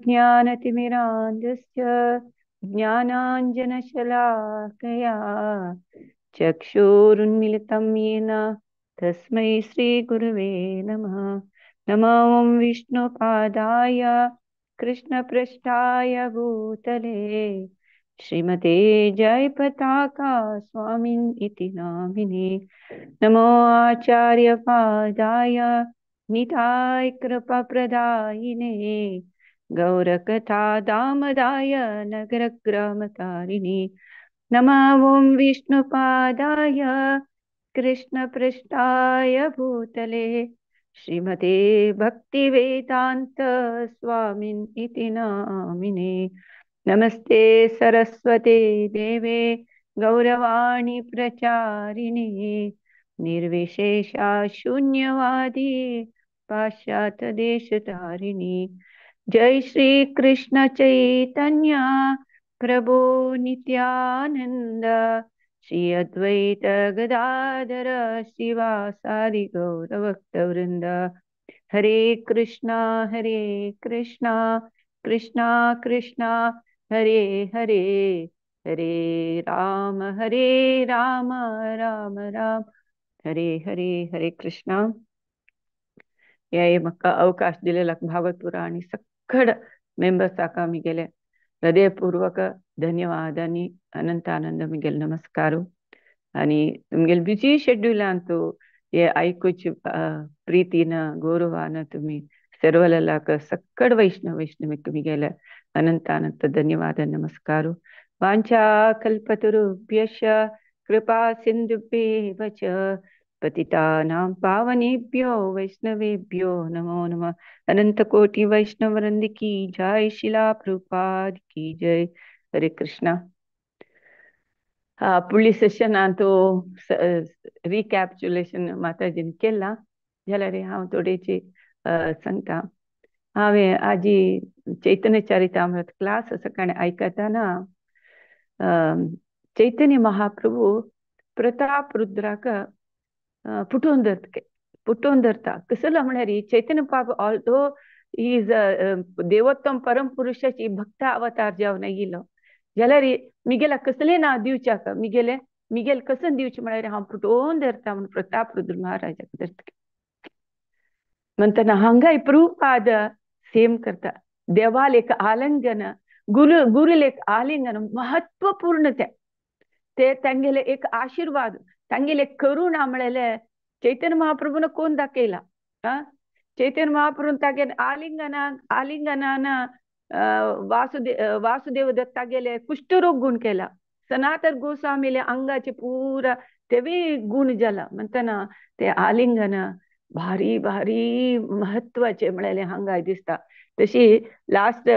अज्ञानतिमिरान्धस्य ज्ञानाञ्जनशलाकया चक्षुरुन्मिलितं येन तस्मै श्रीगुरुवे नमः। नमो ॐ विष्णुपादाय कृष्णपृष्ठाय भूतले श्रीमते जयपताका स्वामिन् इति नामिने। नमो आचार्यपादाय निताय कृपाप्रदायिने गौरकथा दामदाय नगरग्रामतारिणे। नमो ॐ विष्णुपादाय कृष्णपृष्ठाय भूतले श्रीमते भक्तिवेदान्त स्वामिन् इति नामिने। नमस्ते सरस्वते देवे गौरवाणी प्रचारिणे निर्विशेषा शून्यवादी पाश्चात्य देशतारिणी। जय श्री कृष्ण चैतन्य प्रभु नित्यानंद श्री अद्वैत गदाधर शिवासादि गौरभक्तवृंद। हरे कृष्णा कृष्णा कृष्णा हरे हरे, हरे राम राम राम हरे हरे। हरे कृष्णा। या म्हाका अवकाश दिलेला भागवतपुरा आणि सगळ मेंबर्साक आमी गेले हृदयपूर्वक धन्यवाद आणि अनंत आनंद मिगेल नमस्कार। आणि तुमगेल बिजी शेड्यूलान तो हे आयकुची प्रीतीन गौरवान तुम्ही सर्वलाक सक्कड वैष्णव वैष्णविक मिगेल अनंत अनंत धन्यवाद नमस्कार। वाञ्छा कल्पतरुभ्यश्च कृपा सिन्धुभ्येव च पतितानां पावनेभ्यो वैष्णवेभ्यो नमो नमः। अनंत कोटि वैष्णव वृंद की जय, शिला प्रभुपाद की जय। हरे कृष्णा। फुडली सेशनान तो रिकॅप्च्युलेशन माताजीन केला जाल्यार हांव थोडेची सांगता। हांवें आजी चैतन्य चरितामृत क्लास सकाळी आयकतना चैतन्य महाप्रभू प्रताप रुद्राक पुटोवन धरता, पुटोवन धरता कसलो म्हळ्यार चैतन्य पाप ऑल्दो is देवोत्तम परम पुरुषाची भक्त अवतार जावन येयलो जाल्यार मिगेला कसलें ना दिवच्याक मिगेले मिगेल कसन दिवचें म्हळ्यार हांव पुटोवन धरता म्हणून प्रताप रुद्र महाराजाक धरता। म्हणटना हांगाय प्रभुपाद सेम करता, देवाल एक आलिंगन, गुरु गुरुल एक आलिंगन महत्वपूर्ण तें, ते तांगेले एक आशीर्वाद, तांगेले करुणा म्हळेले चैतन्य महाप्रभून कोण दाखयला। चैतन्य महाप्रभून तागेले आलिंगना आलिंगनान वासुदेव दत्तागेले कुष्ठरोग गुण केला, सनातन गोस्वामीले अंगाचे पुरा तेवी गुण जाला। म्हणटना ते आलिंगन भारी भारी महत्वाचे म्हळेले हांगा दिसता। तशी लास्ट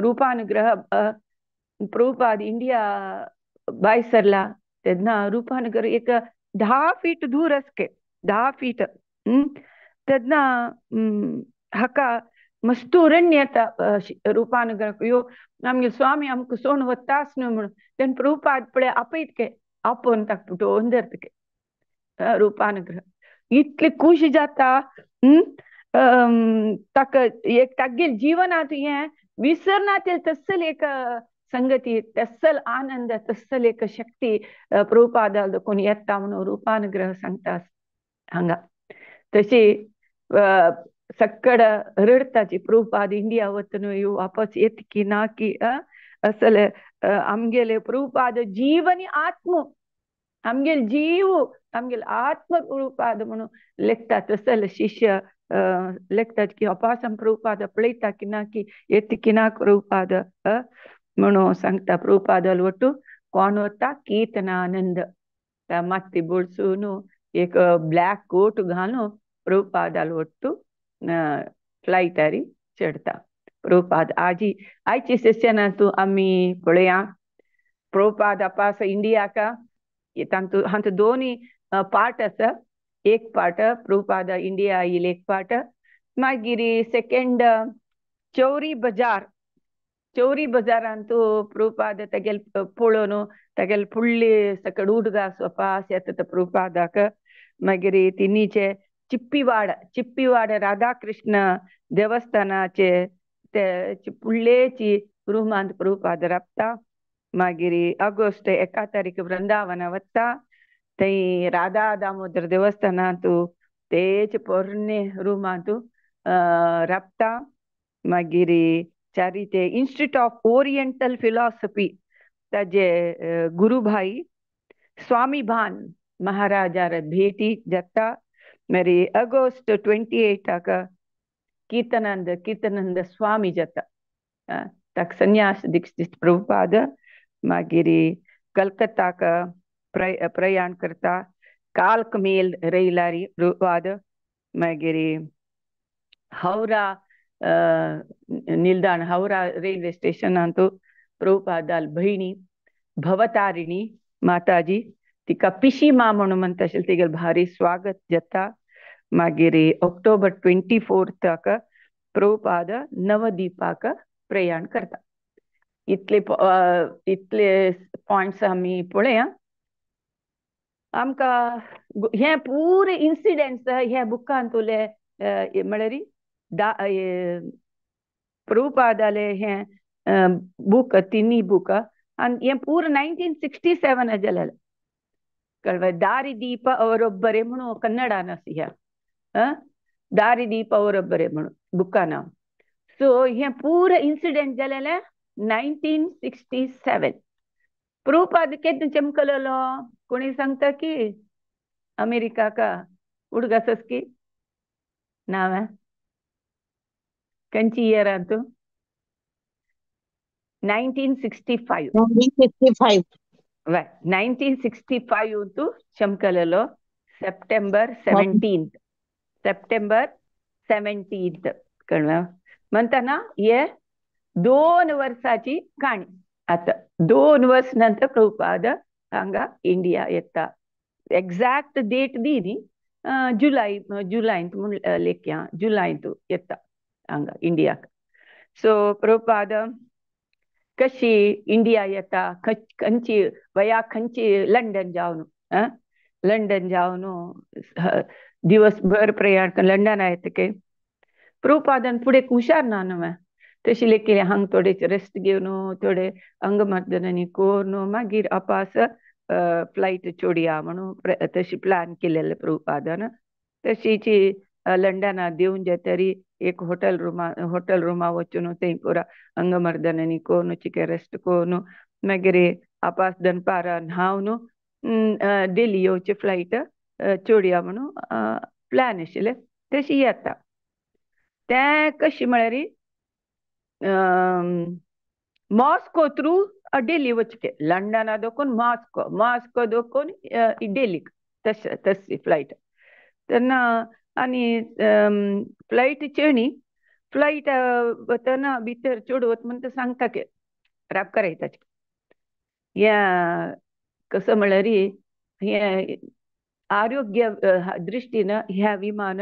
रूपानुग्रह प्रभुपाद इंडिया भायर सरला तेन्ना रूपानुग्रह एक 10 फीट दूर आसके, 10 फीट तेन्ना हाका मस्त अरण्य येता रूपानुग्रह यो आमगे स्वामी आमकां सोण वताच न्हू म्हणून तेन्ना प्रभुपाद पळय आपयत के आपोवन ताका पुटोवन धरता के रूपानुग्रह इतले खुश जाता। ताका एक तागेल जीवनांत हें विसरना तसल एक संगती, तसल आनंद, तसल एक शक्ती प्रभुपादा कोण येता म्हणून रूपानुग्रह सांगता हांगा। तशी सक्कड रडताची प्रभुपाद इंडिया वतन यो वापस येत की ना की असले आमगेले प्रभुपाद जीवनी आत्म, आमगेल जीव आमगेल आत्म प्रभुपाद म्हणून लेखता। तसल शिष्य लेखतात की अपासम प्रभुपाद पळयता की ना की येत की ना प्रभुपाद म्हणून सांगता। प्रभुपाद वट्टू कोण वता कीर्तनानंद माती बोळसून एक ब्लॅक कोट घालून प्रभुपादाल वट्टू फ्लायटारी चडता प्रभुपाद। आजी आयचे सेशनांतू आमी पळया प्रभुपाद अपास इंडियाका तांतू हांतू दोनी पार्ट आसा, एक पार्ट प्रभुपाद इंडिया येयल एक पार्ट, मागीर सेकेंड चौरी बजार, चौरी बजारांतू प्रभुपाद तागेल पळोवन तागेल फुडली सकड उदका स्वपास येता प्रभुपादाक। मागीर तिनीचे चिप्पीवाड, चिप्पीवाड राधाकृष्ण देवस्थानाचे ते पुडलेची रुमांत प्रभुपाद राबता. मागीर ऑगस्ट 1 तारीख वृंदावना वता, थंय राधा दामोदर देवस्थानांत तेच पोरणे रुमांत राबता. मागीर चारी ते इन्स्टिट्यूट ऑफ ओरिएंटल फिलॉसॉफी ताजे गुरुभाई स्वामी भान महाराजार भेटी जाता. मागीर ऑगस्ट 28 कीर्तनंद कीर्तनंद स्वामी जाता, ताका संन्यास दीक्षित प्रभुपाद. मागीर कलकत्ताक प्रयाण करता, काल्क मेल रैलारी प्रभुपाद. मागीर हावरा निलदाण हावरा रेल्वे स्टेशनांत प्रभुपादाल भयणी भवतारिणी माताजी तिका पिशी मा म्हणून म्हणटा आशिल्लें, तिगेलें भारी स्वागत जाता. मागीर ऑक्टोबर 24 प्रभुपाद नवदीपाक प्रयाण करता. इतले इतले पॉयंट्स आमी पळया. आमकां हे पुरे इन्सिडेंट्स ह्या बुकांतुले म्हळ्यार प्रभुपादाले हे बूक तिन्ही बूक आनी हे पूर 1967 जालेलें. कळ्ळें? दारिदीप ಅವರೊಬ್ಬರೇ म्हणून कन्नडान आसा ह्या दारिदीप ಅವರೊಬ್ಬರೇ म्हणून बुका नांव. सो हे पूर इन्सिडेंट जालेलें 1967. प्रभुपाद केन्ना चमकलेलो कोणी सांगता की अमेरिकाका उडगासस की नांव खंयची इयरांत? 1965. 1965. 1965 चमकलेलो सप्टेंबर 17, सप्टेंबर 17 कळ्ळें? म्हणटना हे 2 वर्साची काणी. आतां 2 वर्स नंतर प्रभुपाद हांगा इंडिया येता. एक्झॅक्ट डेट दी न्ही, जुलय जुलयंत म्हूण लेखया, जुलयंत येता हांगा इंडियाक. सो प्रभुपाद कशी इंडिया येता, खंयची वया खंयची लंडन जावन लंडन जावन दिवसभर प्रयाण लंडना येतकीर प्रभुपादान फुडें हुशार ना न्हू, तशें लेखिलें हांगा थोडे रेस्ट घेवन थोडे अंगमर्दनांनी करून मागीर अपास फ्लायट चोडया म्हणून तशी प्लॅन केलेलें प्रभुपादान. तशीची लंडना देवन जातरी एक हॉटेल रुमा हॉटेल रुमा वचून थंय पुरा अंगमर्दनांनी करून चिके रेस्ट करून मागीर अपास दनपारां न्हांवन दिल्ली येवची फ्लायट चोडया म्हणून प्लॅन आशिल्लें. तशी येता तें कशी म्हळ्यार मॉस्को थ्रू दिल्ली वचचें, लंडना दोकून मॉस्को, मॉस्को दोकून दिल्लीक तशें तशी फ्लायट. तेन्ना आनी फ्लायट चेणी फ्लायट वतना भितर चेडवत म्हण तो सांगता की राब करायताचे ह्या कसं म्हळ्यार हे आरोग्य दृश्टीन ह्या विमान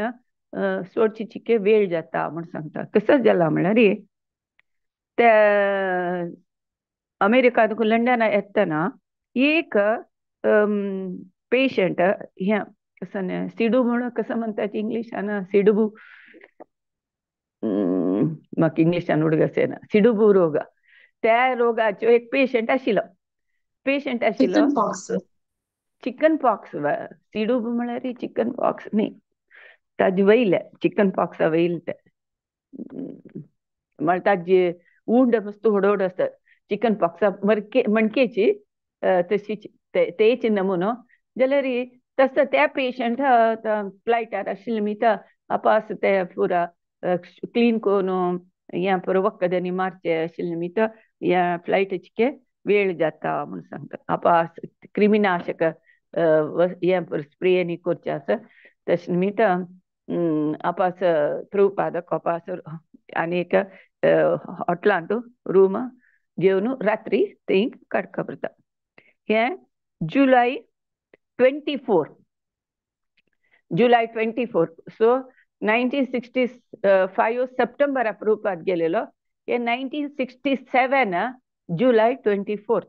सोडची चिके वेळ जाता म्हण सांगता. कसं जाला म्हळ्यार ते अमेरिका लंडना येतना एक पेशंट ह्या कसं सिडू म्हणून कसं म्हणतात इंग्लिशान सिडुबू, म्हाका इंग्लिशान उडगस येना, सिडुबू रोग, त्या रोगाचो एक पेशंट आशिल्लो, पेशंट आशिल्लो चिकन पॉक्स. सिडुबू म्हळ्यार चिकन पॉक्स न्ही, ताजे वयले चिकन पॉक्सा वयले ते म्हळ्यार ताजे उंड मस्त व्हड व्हड आसतात चिकन पॉक्सा मरके मणकेची तशीच तेच नमुनो जाल्यार तसो त्या पेशंट फ्लायटार आशिल्ले निमित्त अपास ते पुरा क्लीन करून ह्या पुरो वखदांनी मारचे आशिल्ले निमित्त ह्या फ्लायटीचे वेळ जाता म्हूण सांगता. अपास क्रिमिनाशक हें स्प्रे न्ही करचें आसा तशें निमित्त अपास प्रभुपाद अपास आनी एक हॉटेलांत रूम घेवन रात्री थंय काडका पडटा. हें जुलय 24, जुलय 24. सो 1965 सप्टेंबरा प्रभुपाद गेलेलो, हे 1967 जुलय 24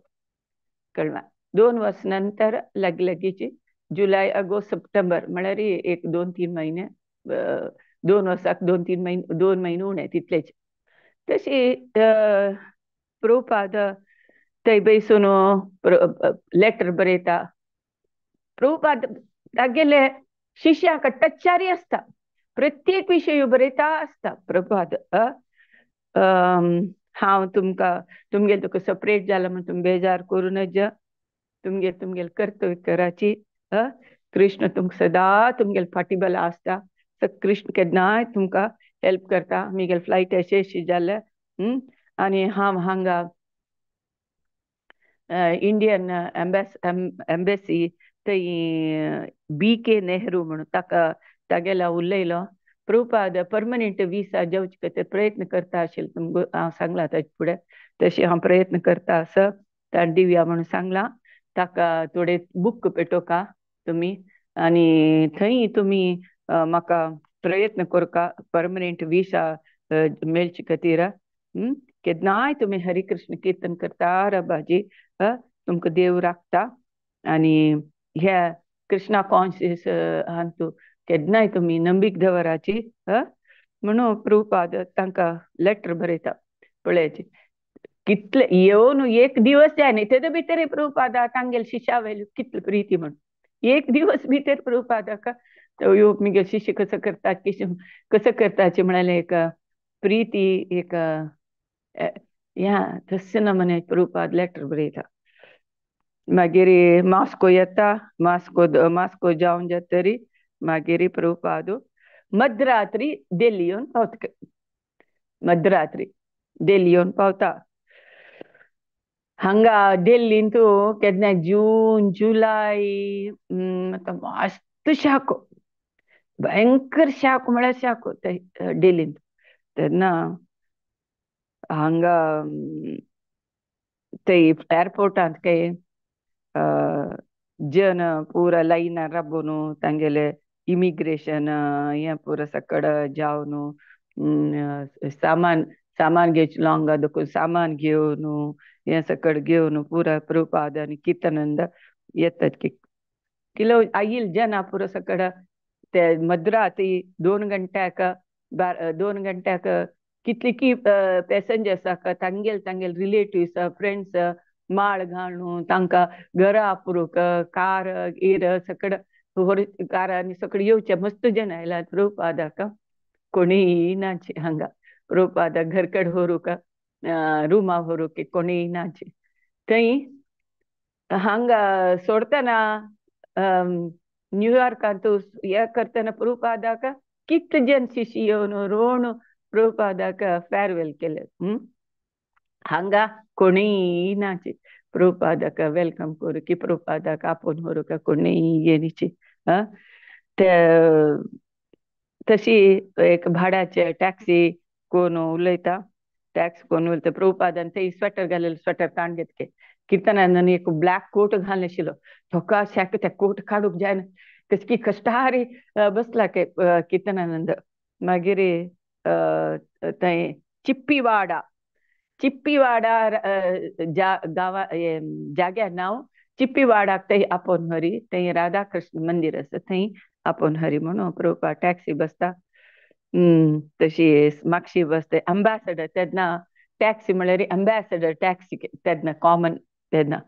कळ्ळें. 2 वर्स नंतर लगलगीची जुलय ऑगस्ट सप्टेंबर म्हळ्यार एक 2-3 महिने, 2 वर्साक 2-3 महिने, 2 महिने उणें तितलेच. तशी प्रभुपाद थंय बैसून लेटर बरयता. प्रभुपाद तागेले शिष्याक टच्चारी आसता, प्रत्येक विशय बरयता आसता प्रभुपाद. हांव तुमकां तुमगेल तुका सेपरेट जाला म्हण तुमी बेजार करूं नज, तुमगेल तुमगेल कर्तव्य कराची. कृष्ण तुमकां सदां तुमगेल फाटीबला आसता, कृष्ण केन्नाय तुमकां हेल्प करता. मिगेल फ्लायट अशें जालें आनी हांव हांगा इंडियन एम्बेसी थंय बी के नेहरू म्हणून ताका तागेला उलयलो. प्रभुपाद परमनंट विसा जेवचे खातीर प्रयत्न करता आशिल्लो, तुमकां हांव सांगलां ताचे फुडें. तशें हांव प्रयत्न करता आसा, ताणें दिवया म्हणून सांगलां. ताका थोडे बूक पेटोवका तुमी आनी थंय तुमी म्हाका प्रयत्न करका परमनंट विसा मेळचे खातीर. केन्नाय तुमी हरिकृष्ण कीर्तन करता रबाजी, तुमकां देव राखता. आनी ह्या कृष्णा कॉन्शियस हातूंत केन्नाय तुमी नंबीक दवराची म्हणून प्रभुपाद तांकां लेटर बरयता. पळयाची कितले येवन एक दिवस जायना तेजे भितर प्रभुपादा तांगेले शिष्या वयली कितली प्रिती म्हण. एक दिवस भितर प्रभुपादाक यो मिगेल शिष्य कसो करता कसो करताचे म्हळ्यार एक प्रिती एक ह्या तशें ना म्हणे प्रभुपाद लेटर बरयता. मागीर मास्को येता, मास्को मास्को जावन जातरी मागीर प्रभुपाद मध्यरात्री दिल्ली येवन पावता. मध्यरात्री दिल्ली येवन पावता. हांगा दिल्लींत केन्ना जून जुलय मस्त शाको, भयंकर शाक म्हळ्यार शाको दिल्लींत. तेन्ना हांगा थंय एअरपोर्टांत काय जन पुरा लायनार राबोवन तांगेले इमिग्रेशन हें पुरा सकड जावन सामान सामान घेवचें हांगा देखून सामान घेवन हें सकड घेवन पुरा प्रभुपाद आनी कीर्तनंद येतात. की किलो आयल जना पुरा सकड ते मध्यरात्री 2 घंट्याक 2 घंट्याक कितली की पॅसेंजर्स आसा तांगेल तांगेल रिलेटिव्स फ्रेंड्स माळ घालून तांकां घरा पुरूक कार ईर सकड कार आनी सकड येवचे मस्त जन आयला प्रभुपादाक कोणीय नाचे हांगा प्रभुपादाक घरकड व्हरूक रुमा व्हरूक कोणीय नाचे. थंय हांगा सोडटना न्यूयॉर्कांत हें करतना प्रभुपादाक कितले जन शिष्य येवन रोण प्रभुपादाक फेरवेल केलें. हांगा कोणीय नाचे प्रभुपादाक welcome करूं की प्रभुपादाक आपोवन व्हरूंक कोणीय येनीची. ते तशी एक भाड्याचे टॅक्सी कोण उलयता, टॅक्सी कोण उलयता. प्रभुपादान ते स्वेटर घालेले स्वेटर काण घेतले. कीर्तनानंद एक ब्लॅक कोट घालून आशिल्लो, थोका शाक त्या कोट काडूंक जायना कशी की कश्टारी बसला के कीर्तनानंद. मागीर थंय चिप्पीवाडा, चिप्पीवाडा गांवा जाग्यार नांव चिप्पीवाडाक थंय आपोवन हरी, थंय राधाकृष्ण मंदीर आसा थंय आपोवन हरी म्हणून प्रभुपाद टॅक्सी बसता. तशी मागशी बसता एम्बेसडर तेन्ना टॅक्सी म्हळ्यार एम्बेसडर टॅक्सी तेन्ना कॉमन तेन्ना.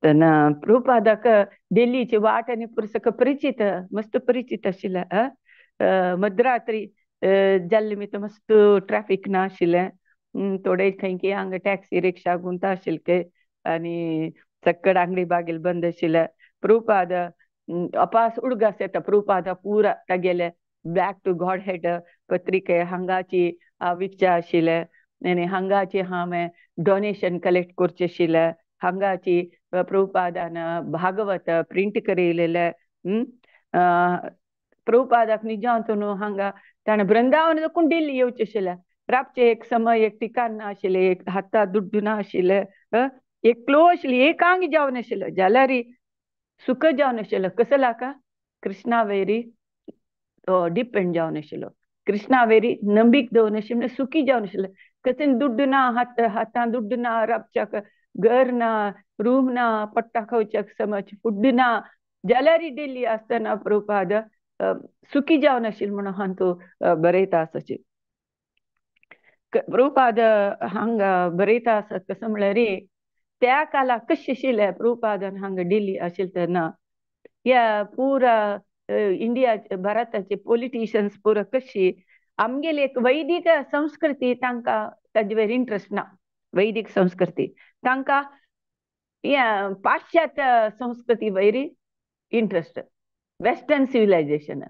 तेन्ना प्रभुपादाक दिल्लीची वाट आनी पुरसक परिचित मस्त परिचित आशिल्लें. मध्यरात्री जाल्ले मित मस्त ट्रॅफिक ना आशिल्लें, थोडे खंय की हांगा टॅक्सी रिक्षा गुंता आशिल्ले आनी सक्कड आंगडी बागेल बंद आशिल्लें. प्रभुपाद अपास उडगास येता प्रभुपाद पुरा तागेले बॅक टू गॉड हेड पत्रिके हांगाची विकचे आशिल्ले आनी हांगाची हांवें डोनेशन कलेक्ट करचें आशिल्लें. हांगाची प्रभुपादान भागवत प्रिंट करयलेलें. प्रभुपादाक निजांतून हांगा ताणें वृंदावन देखून दिल्ली येवचें आशिल्लें. राबचें एक समय एक ठिकाण ना आशिल्लें, एक हाता दुड्डू ना आशिल्लें, एकलो आशिल्लें, एकांगी जावन आशिल्लो जाल्यार सुख जावन आशिल्लो. कसो लाका कृष्णा वयरी डिपेंड जावन आशिल्लो, कृष्णा वयरी नंबीक दवरून आशिल्लें म्हणल्यार सुखी जावन आशिल्लें. कशें दुड्डू ना, हातान दुड्डू ना, राबच्याक घर ना, रूम ना, पट्टा खावच्याक समज फुड्ड ना जाल्यार दिल्ली आसतना प्रभुपाद सुखी जावन आशिल्लो म्हणून हांव तो बरयता आसाची. प्रभुपाद हांगा बरयता आसत कसो म्हळ्यार त्या काळाक कशें आशिल्लें प्रभुपादान हांगा दिल्ली आशिल्लें तेन्ना ह्या पुरा इंडिया भारताचे पॉलिटिशियन्स पुरा कशी आमगेली एक वैदिक संस्कृती तांकां ताजे वयर इंट्रस्ट ना. वैदिक संस्कृती तांकां पाश्चात्य संस्कृती वयर इंट्रस्ट, वेस्टर्न सिविलायझेशन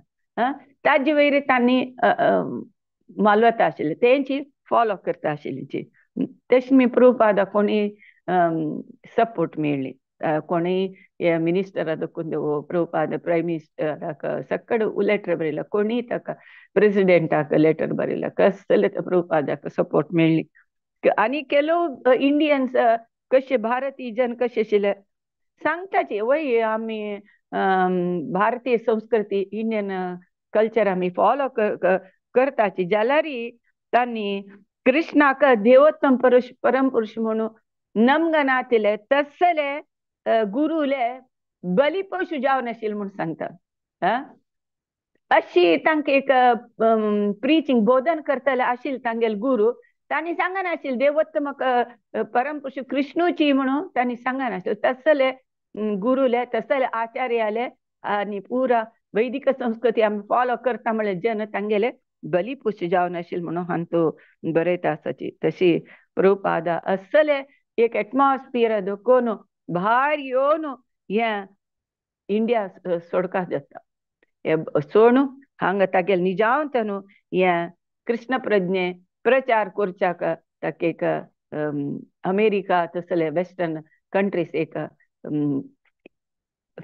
ताजे वयर तांणी मालवता आशिल्लें, तेंची फॉलो करता आशिल्ली. तशें मी प्रभुपादा कोणी सपोर्ट मेळ्ळी, कोणी मिनिस्टरा दखून प्रभुपाद प्रायम मिनिस्टराक सकड लेटर बरयला, कोणी ताका प्रेसिडेंटाक लेटर बरयला, कसले प्रभुपादाक सपोर्ट मेळ्ळी. आनी ಕೆಲವು इंडियन्स कशे भारतीय जन कशे आशिल्ले सांगताचे वय आमी भारतीय संस्कृती इंडियन कल्चर आमी फॉलो करताची, जाल्यार तांणी कृष्णाक देवोत्तम पुरुष परमपुरुष म्हणून नमगनातिले तसले गुरुले बलिपशु जावन आशिल्ले म्हूण सांगता. अशी तांकां एक प्रिचींग बोधन करतले आशिल्ले तांगेले गुरु, तांणी सांगनाशिल्ले देवोत्तम परमपुरुष कृष्णूची म्हणून तांणी सांगनाशिल्ले. तसले गुरुले तसले आचार्याले आनी पुरा वैदिक संस्कृती आमी फॉलो करता म्हळ्यार जन तांगेले बलिपुश जावन आशिल्ले म्हणून हांतू बरयता आसाची. तशी प्रभुपादा असले एक एटमॉस्फियर दखून भायर येवन हें इंडिया सोडका जाता, हे सोडून हांगा तागेले निजावंत न्हू हें कृष्ण प्रज्ञे प्रचार करच्याक ताका एक अमेरिका तसले वेस्टर्न कंट्रीज एक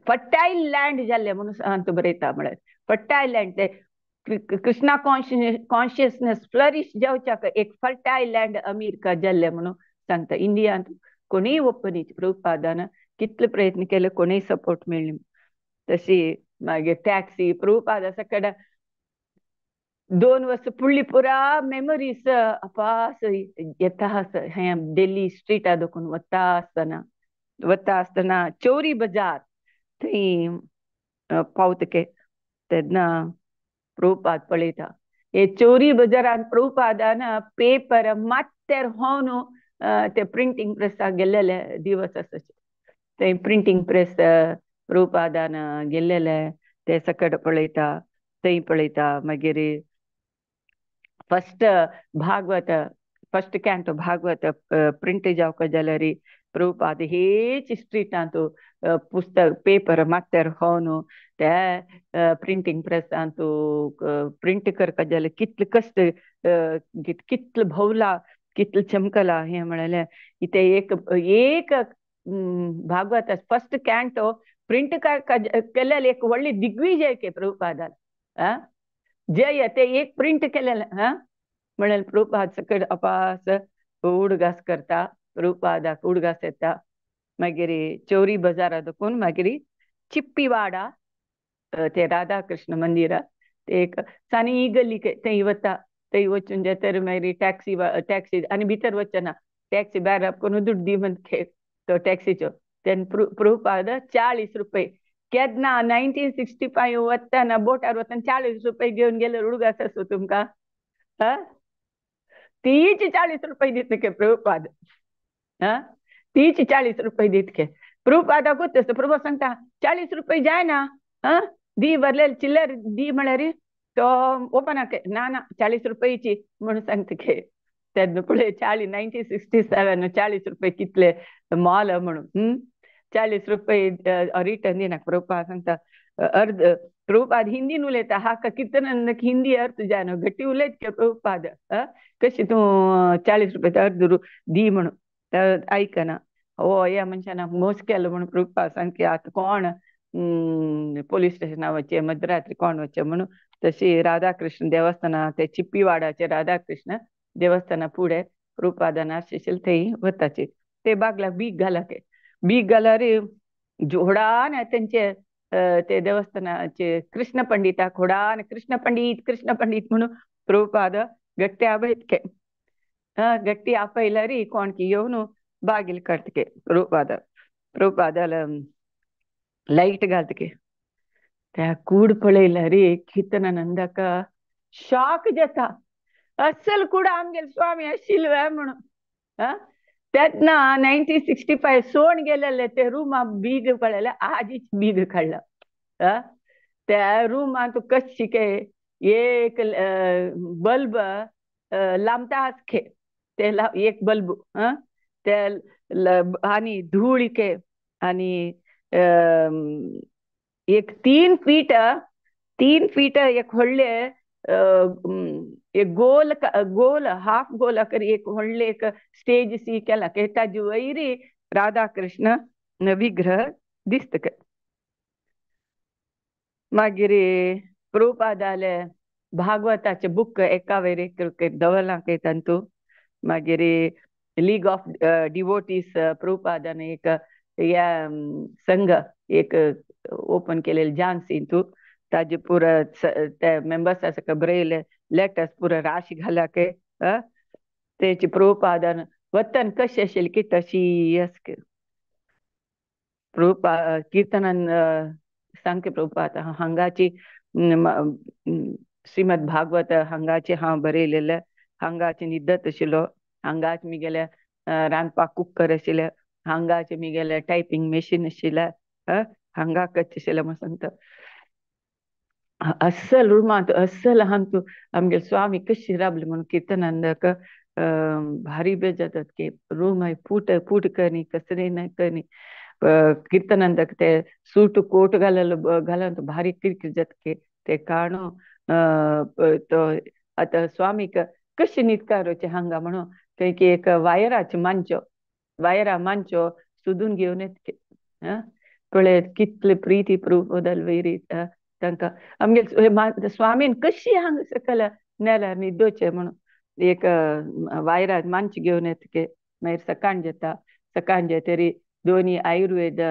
फर्टायल लँड जाल्लें म्हणून हांतू बरयता. म्हळ्यार फर्टायल लँड ते कृष्णा कॉन्शियसनेस फ्लरीश जावच्याक एक फर्टायल लँड अमेरिका जाल्लें म्हणून सांगता. इंडियांत कोणीय ओपनी प्रभुपादान कितले प्रयत्न केले कोणीय सपोर्ट मेळ्ळी. तशी मागीर टॅक्सी प्रभुपादा सकड 2 वर्स फुडली पुरा मेमोरीज अपास येता आसा. हें दिल्ली स्ट्रीटा दखून वता आसतना वता आसतना चोरी बजार थंय पावतके तेन्ना प्रभुपाद पळयता हे चोरी बजारान प्रभुपादान पेपर मात्तेर होवन ते प्रिंटींग प्रेसाक गेल्लेले दिवस आसा. ते प्रिंटींग प्रेस प्रभुपादान गेल्लेले ते सकट पळयता, थंय पळयता. मागीर first Bhagavat first canto Bhagavat print जावका जाल्यार प्रभुपाद हेच स्ट्रीटांत पुस्तक पेपर मात्तेर होवन ते प्रिंटींग प्रेसांत प्रिंट करपा जाल्यार कितले कश्ट कितले भोवला कितले चमकला हें म्हणलें. इथे एक एक भागवत फर्स्ट कॅन्टो प्रिंट केलेले एक व्हडली दिग्विजय के प्रभुपादान जय ते एक प्रिंट केलेले म्हणलें. प्रभुपाद सकड अपास उडगास करता, प्रभुपादाक उडगास येता. मागीर चोरी बजारा दखून मागीर चिप्पीवाडा ते राधाकृष्ण मंदिरा ते एक सानी गल्ली थंय वता. थंय वचून जातर मागीर टॅक्सी टॅक्सी आनी भितर वचना, टॅक्सी भायर करून दुड्ड दी म्हणटे तो टॅक्सीचो. तेन्ना प्रभुपाद 40 रुपये केन्ना 1965 वतना बोटार वतना 40 रुपये घेवन गेल्यार उडगास आसो तुमकां. तीच 40 रुपये दितके प्रभुपाद, तीच 40 रुपये दितके प्रभुपादाकूच तसो. प्रभुपाद सांगता 40 रुपये जायना दी भरलेले चिल्लर दी म्हळ्यार तो ओपन ना ना 40 रुपयाची म्हणून सांगता के. तेन्ना पळय 1967 40 रुपये कितले मोल म्हणून 40 रुपये रिटर्न दिना. प्रभुपाद सांगता अर्द प्रभुपाद हिंदीन उलयता हाका कितन हिंदी अर्थ जायना घट्टी उलयत के प्रभुपाद कशी तूं 40 रुपये अर्द दी म्हणून आयकना. हो ह्या मनशान मोस केलो म्हणून प्रभुपाद सांगता आतां कोण पोलीस स्टेशना वचचें मध्यरात्री कोण वचचें म्हणून. तशी राधाकृष्ण देवस्थाना ते चिप्पीवाडाचे राधाकृष्ण देवस्थाना फुडें प्रभुपादान आशिल्लें थंय वताचे. ते बागलाक बीग घाला के बीग घाल्यार जोडान तेंचे ते देवस्थानाचे कृष्ण पंडिताक होडान कृष्ण पंडीत कृष्ण पंडीत म्हणून प्रभुपाद गट्टी आपयतके. गट्टी आपयल्यार कोण की येवन बागील काडटके प्रभुपाद. प्रभुपादाला लायट घालतके त्या कूड पळयल्यार कितनानंदाक शॉक जाता. अस्सल कुडा आमगेले स्वामी आशिल्ले म्हणून. तेन्ना 1965 सोण गेलेले ते रुमा बीग पळयले, आजीच बीग काडला. त्या रुमांत कशी के एक बल्ब लांबता आसखे, ते एक बल्ब ते आनी धूळ के आनी एक 3 फीट 3 फीट एक व्हडले एक गोल गोल हाफ गोल कर एक व्हडले एक स्टेज सी केला के ताजे वयरी राधा कृष्ण विग्रह दिसता. मागीर प्रभुपादाले भागवताचे बुक एका वयर एक दवरलां के तांतू. मागीर लीग ऑफ डिवोटीज प्रभुपादान एक ह्या संघ एक ओपन केलेले झांसी तू ताजे पुरा ते मेंबर्सा सगळे बरयले लेटर्स पुरा राशी घाला के तेचे प्रभुपादान वतन कशें आशिल्लें की तशी आसके. प्रभुपा किर्तनान सांगके प्रभुपाद हांगाची श्रीमद भागवत हांगाचे हांव बरयलेले, हांगाचे न्हिदत आशिल्लो, हांगाच मिगेले रांदपाक कुकर आशिल्ले, हांगाचे मिगेले टायपींग मशीन आशिल्लें, हांगा कच्चे आशिल्लें म्हूण सांगता. अस्सल रुमांत अस्सल आमचो आमगे स्वामी कशी राबले म्हणून किर्तनांदक भारी बेजार जातात की रूम पूट पूट करनी कसरे न करनी. कीर्तनांदक ते सूट कोट घाललो घालून भारी किरकिर जाता की ते काणू तो आतां स्वामीक कशें न्हिदकारोचें हांगा म्हणून थंय की एक वायराचे मांचो वायरा मांचो सोदून घेवन येता. पळय कितले प्रिती प्रभुपादाल वयरी तांकां आमगे स्वामीन कशी हांगा सकयल नेल्यार न्हिदोचें म्हणून एक वायरा मांच घेवन येता. मागीर सकाळ जाता, सकाळ जातरी दोनी आयुर्वेद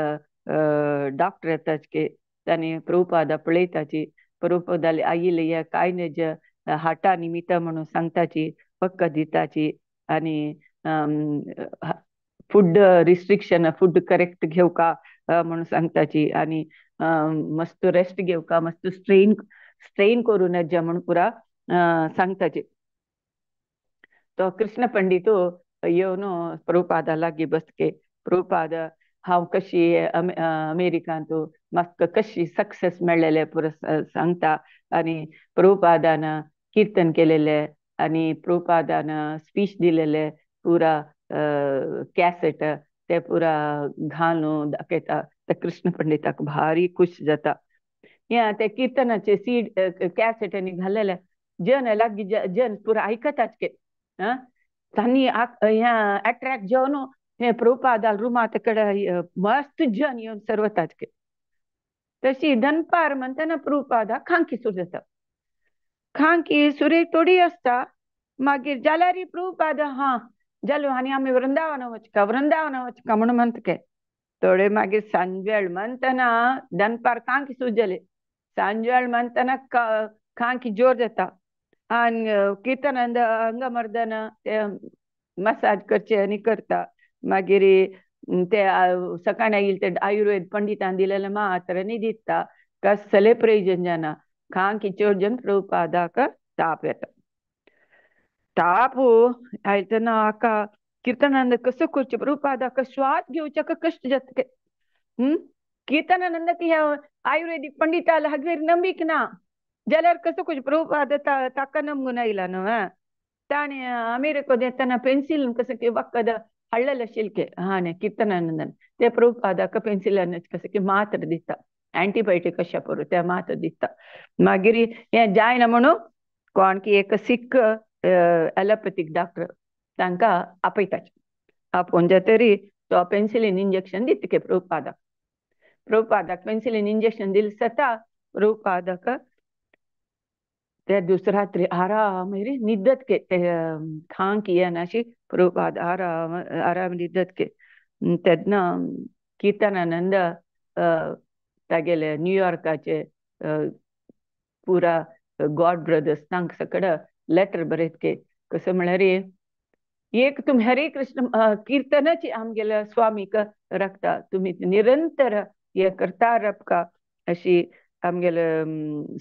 डॉक्टर येतात की तांणी प्रभुपादा पळयताची, प्रभुपादाले आयिल्ले कांय नज हार्टा निमित्त म्हणून सांगताची, वखद दिताची आनी फूड रिस्ट्रिक्शन फूड करेक्ट घेवका म्हणून सांगताची आनी मस्त रेस्ट घेवका, मस्त स्ट्रेन स्ट्रेन करूं नज म्हणून पुरा सांगताची. तो कृष्ण पंडित येवन प्रभुपादा लागीं बसके, प्रभुपाद हांव कशी अमेरिकांत म्हाका कशी सक्सेस मेळ्ळेले पुरा सांगता आनी प्रभुपादान किर्तन केलेले आनी प्रभुपादान स्पीच दिलेले पुरा कॅसेट ते पुरा घालून दाखयता. ते कृष्ण पंडिताक भारी खुश जाता. ह्या ते किर्तनाचे सीड कॅसेट आनी घालेले जन लागीं जन पुरा आयकतात के तांणी ह्या अट्रॅक्ट जावन हे प्रभुपादाल रुमात कडेन मस्त जन येवन सर्वतात के. तशी दनपार म्हणटना प्रभुपादा खांकी सुरू जाता. खांकी सुरी थोडी आसता मागीर जाल्यार प्रभुपाद हा जालो आनी आमी वृंदावन वचका वृंदावन वचका म्हणून म्हणटा के. थोडे मागीर सांजवेळ म्हणटना दनपार खांकी सुरू जाली, सांजवेळ म्हणटना खांकी जोर जाता आनी किर्तनांद अंगमर्दन ते मसाज करचे आनी करता. मागीर ते सकाळी आयिल्ले ते आयुर्वेद पंडितान दिलेले मात्र न्ही दिता, कसलें प्रयोजन जायना. खांकी चड जन प्रभुपादाक ताप येता. ताप आयतना हाका कीर्तनानंद कसो करचें प्रभुपादाक श्वास घेवच्याक कश्ट जाता. कीर्तनानंद ह्या आयुर्वेदीक पंडिताला हागेर नंबीक ना जाल्यार कसो करचें प्रभुपाद ताका नमगून आयला न्हू. ताणें अमेरिका येतना पेन्सील कसं वखद हाडलेलें आशिल्लें हा न्ही कीर्तनानंदान, ते प्रभुपादाक पेन्सिलान कसं की मात्र दिता, एंटीबायोटीक कशें पुरो ते मात्र दिता. मागीर हें जायना म्हणून कोण की एक सिख एलोपॅथीक डॉक्टर तांकां आपयता. आपोवन जातरी तो पेन्सिलीन इंजेक्शन दिता के प्रभुपादाक. प्रभुपादाक पेन्सिलीन इंजेक्शन दिलें जाता प्रभुपादाक ते दुसरे रात्री आराम न्हिदत के ते खांक येना अशी प्रभुपाद आराम आराम न्हिदत के. तेन्ना कीर्तनानंद तागेले न्यूयॉर्काचे पुरा गॉड ब्रदर्स तांकां सगळं लेटर बरयत के कसं म्हळ्यार एक तुमी हरे कृष्ण किर्तनाची आमगेल्या स्वामीक राखता, तुमी निरंतर हे करता राबका अशी आमगेले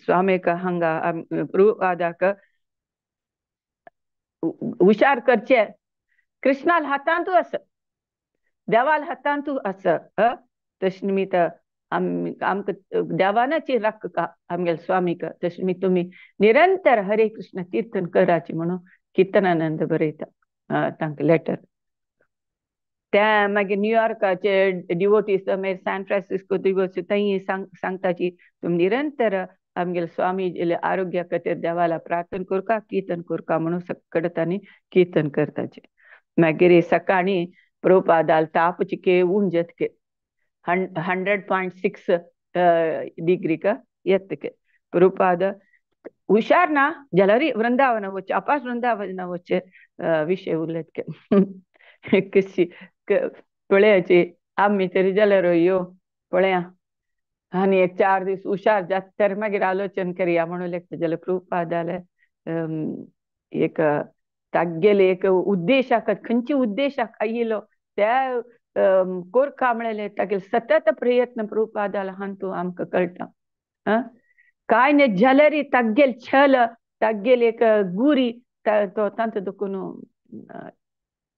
स्वामीक हांगा प्रभुपादाक हुशार करचे कृष्णाल हातांतू आसा, देवाल हातांतू आसा. तशें निमित्त आमकां देवानाची राख का आमगेले स्वामीक. तशें निमित्त तुमी निरंतर हरे कृष्ण कीर्तन कराची म्हणून कीर्तनानंद बरयता तांकां लेटर. त्या मागीर न्यूयॉर्काचे डिवोटीस मागीर सॅन फ्रांसिस्को डिवोटीस थंय सांगताची तुमी निरंतर आमगेले स्वामी आरोग्या खातीर देवाला प्रार्थना करका, कीर्तन करका म्हणून सगळे तांणी कीर्तन करताचे. मागीर सकाळी प्रभुपादाल तापचिके ऊन जातके 100.6 डिग्री का येतके. प्रभुपाद हुशार ना जाल्यार वृंदावन वचचे, अपास वृंदावन वचचे विशय उरलेतके. कशी पळयाची आमी तरी जाल्यार यो पळया आनी एक 4 दीस हुशार जात तर मागीर आलोचन करया म्हणून लेखता. जाल्यार प्रभुपादाले एक तागेले एक उद्देशाक खंयचे उद्देशाक आयिल्लो त्या कोरका म्हणलें तागेले सतत प्रयत्न प्रभुपादाला हांतू आमकां कळटा. काय न्ही जाल्यार तागेले छल तागेले एक गुरी तो तांचो देखून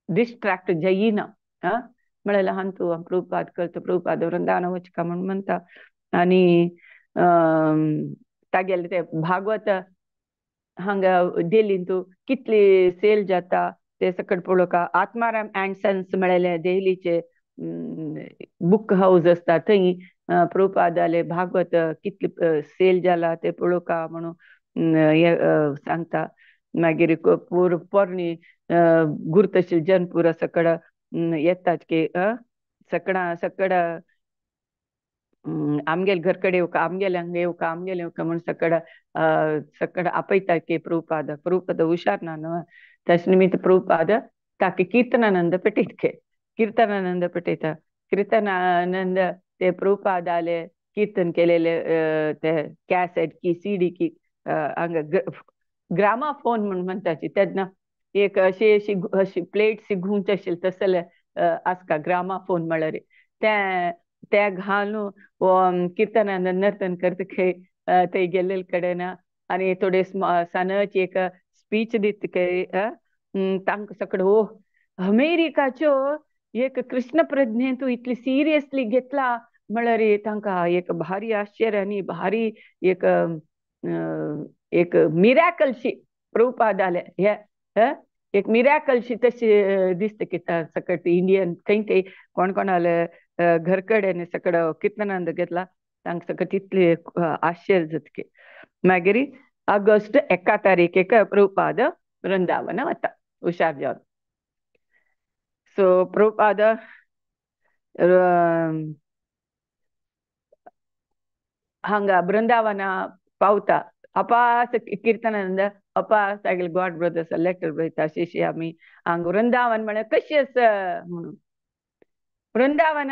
डिस्ट्रॅक्ट जायना. म्हणल्यार हांतू प्रभुपाद करता, प्रभुपाद वृंदावन वचका म्हूण म्हणटा. आनी तागेले ते भागवत हांगा दिल्लींतू कितली सेल जाता ते सकट पळोवका. आत्माराम अँड सन्स म्हळेले देहलीचे बुक हावस आसता थंय प्रभुपादाले भागवत कितले सेल जाला ते पळोवका म्हणून हे सांगता. मागीर पोरणी गुरतशील जनपूर सकड येतात की सकडां सकड आमगेले घर कडेन येवका, आमगेले हांगा येवका, आमगेले येवका म्हूण सकड सकड आपयता की प्रभुपाद. प्रभुपाद हुशार ना न्हू, तशें निमित्त प्रभुपाद ताका कीर्तनानंद पेटयता, कीर्तनानंद पेटयता. कीर्तनानंद ते प्रभुपादाले कीर्तन केलेले ते कॅसेट की सीडी की हांगा ग्रामाफोन म्हूण म्हणटाची तेन्ना एक अशी अशी अशी प्लेट्स घुंवचे आशिल्ले तसले आसता ग्रामाफोन म्हळ्यार ते ते घालून कीर्तनानंद नर्तन करता खंय थंय गेल्ले कडेन. आनी थोडे सानची एक स्पीच दित खंय तांकां सगळें हो अमेरिकाच्यो एक कृष्ण प्रज्ञे तूं इतली सिरियसली घेतला म्हळ्यार तांकां एक भारी आश्चर्य आनी भारी एक एक मिराकलशी प्रभुपादाले हे एक मिराकलशी तशी दिसता की सकट इंडियन खंय खंय कोण कोणाले घर कडेन सगळं कीर्तनानंद घेतला तांकां सगळं तितले आश्चर्य जातके. मागीर ऑगस्ट 1 तारीखेक प्रभुपाद वृंदावन वता हुशार जावन. सो प्रभुपाद हांगा वृंदावना पावता. अपास कीर्तनानंद अपास तागेले गॉड ब्रदर्स लेटर बरयता अशी आमी हांगा वृंदावन म्हळ्यार कशें आसा म्हणून. वृंदावन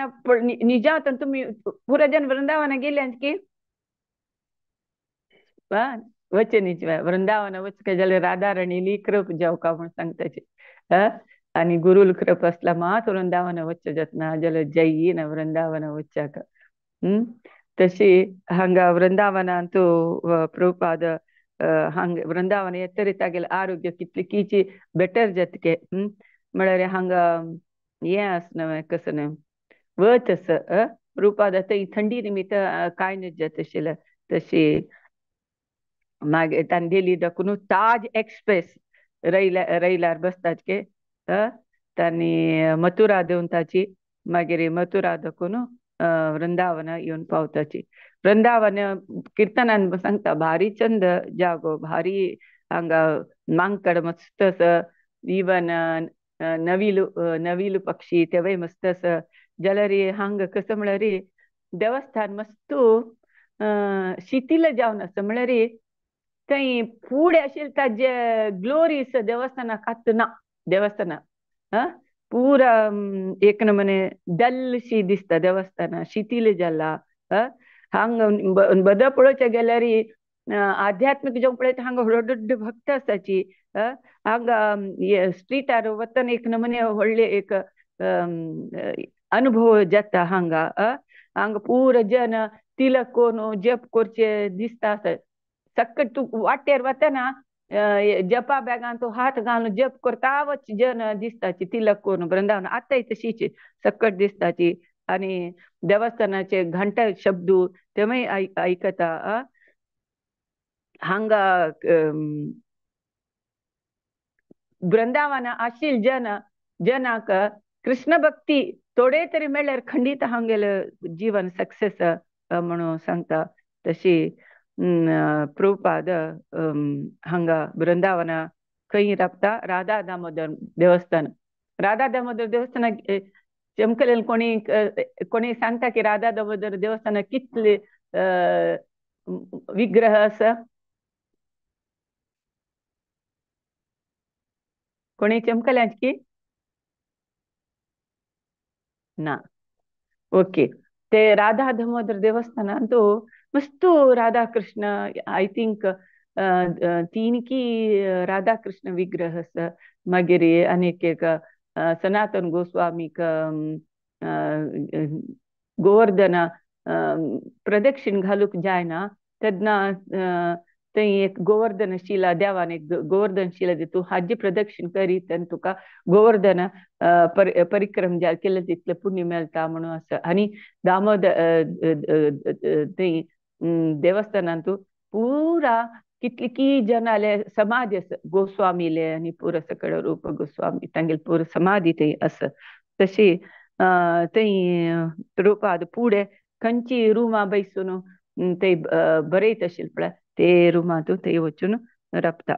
निजांत तुमी पुरा जन वृंदावना गेले की वचे न्ही वृंदावन वचका जाल्यार राधाराणीली कृप जावका म्हूण सांगताची. आनी गुरूल कृप आसला मात वृंदावन वचचें जातना जाल्यार जयना वृंदावन वच्चाक. तशी हांगा वृंदावनांतू प्रभुपाद हांगा वृंदावन येतरी तागेलें आरोग्य कितली बेटर जातके. म्हळ्यार हांगा हें आसना कसं न्हय वत आसा प्रभुपाद थंय थंडी निमित्त कांय न्ही जाता आशिल्लें. तशी मागीर ताणें दिल्ली दाखोवन ताज एक्सप्रेस रैलार बसताचे तांणी मथुरा देंवताची. मागीर मथुरा दाखोवन वृंदावन येवन पावताची. वृंदावन कीर्तनान सांगता भारी चंद जागो, भारी हांगा मांकड मस्त आसा, इवन नवीलू नवीलू पक्षी तेवय मस्त आसा. जाल्यार हांगा कसं म्हळ्यार देवस्थान मस्त शिथिल जावन आसा. म्हळ्यार थंय फुडें आशिल्लें ताजे ग्लोरीस देवस्थानाक आतां ना देवस्थाना पुरा एक नमने डलशी दिसता देवस्थाना, शिथिल जाला. हांगा बद पळोवच्या गेल्यार आध्यात्मिक जेवण पळयता हांगा व्हड व्हड भक्त आसाची. हांगा स्ट्रीटार वतना एक नमने व्हडले एक अनुभव जाता हांगा. हांगा पुरा जन तिलक कोन जप करचे दिसता. सक्कट तूं वाटेर वतना जपा बॅगान तो हात घालून जप करता वच जन दिसताची तिलक करून वृंदावन आतांय तशीच सकट दिसताची. आनी देवस्थानाचे घंटा शब्द तेमय आयकता. हांगा वृंदावन आशिल जन जनाक कृष्ण भक्ती थोडे तरी मेळ्यार खंडीत हांगेले जीवन सक्सेस म्हणून सांगता. तशी प्रभुपाद हांगा वृंदावन खंय राबता राधा दामोदर देवस्थान. राधा दामोदर देवस्थान चमकलेल कोणी कोणी सांगता की राधा दामोदर देवस्थान कितले विग्रह आसा? कोणी चमकल्यांच की ना? ओके. ते राधा दामोदर देवस्थानान तो मस्त राधा कृष्ण I think तीन की राधा कृष्ण विग्रह आसा. मागीर आनीक एक सनातन गोस्वामीक गोवर्धन प्रदक्षिण घालूंक जायना तेन्ना थंय एक गोवर्धन शिला देवान एक गोवर्धन शिला दी, तूं हाजी प्रदक्षिण करीत तेन्ना तुका गोवर्धन परिक्रम केलें तितलें पुण्य मेळटा म्हणून आसा. आनी दामोदर थंय देवस्थानान तूं पुरा कितली की जनाले समाधी आसा गोस्वामीले आनी पुरा सकळ रूप गोस्वामी तांगेले पुरा समाधी थंय आसा. तशी थंय रूपाद पुढे खंयची रुमां बैसून ते बरयत आशिल्ले पळय ते रुमांत थंय वचून राबता.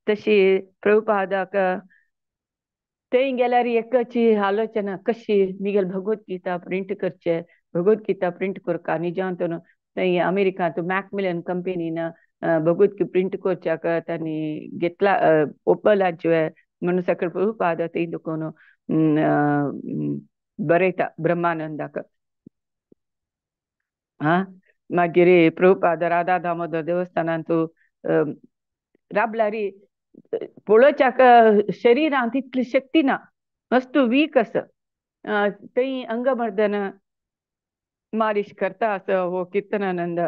तशी प्रभुपादाक थंय गेल्यार एकची आलोचना कशी मिगेल भगवद्गीता प्रिंट करचे, भगवद्गीता प्रिंट करका निजांतून थंय अमेरिकांत मॅकमिलन कंपनीन भगवद्गीता प्रिंट करच्याक तांणी घेतला ओपलाचे म्हणून सकळ प्रभुपाद थंय दुकोन बरयता ब्रह्मानंदाक. हा मागीर प्रभुपाद राधा दामोदर देवस्थानांत राबल्यारी पळोवच्याक शरिरांत तितली शक्ती ना, मस्त वीक आसा. थंय अंगमर्दन मालिश करता असो हो कीर्तनानंद.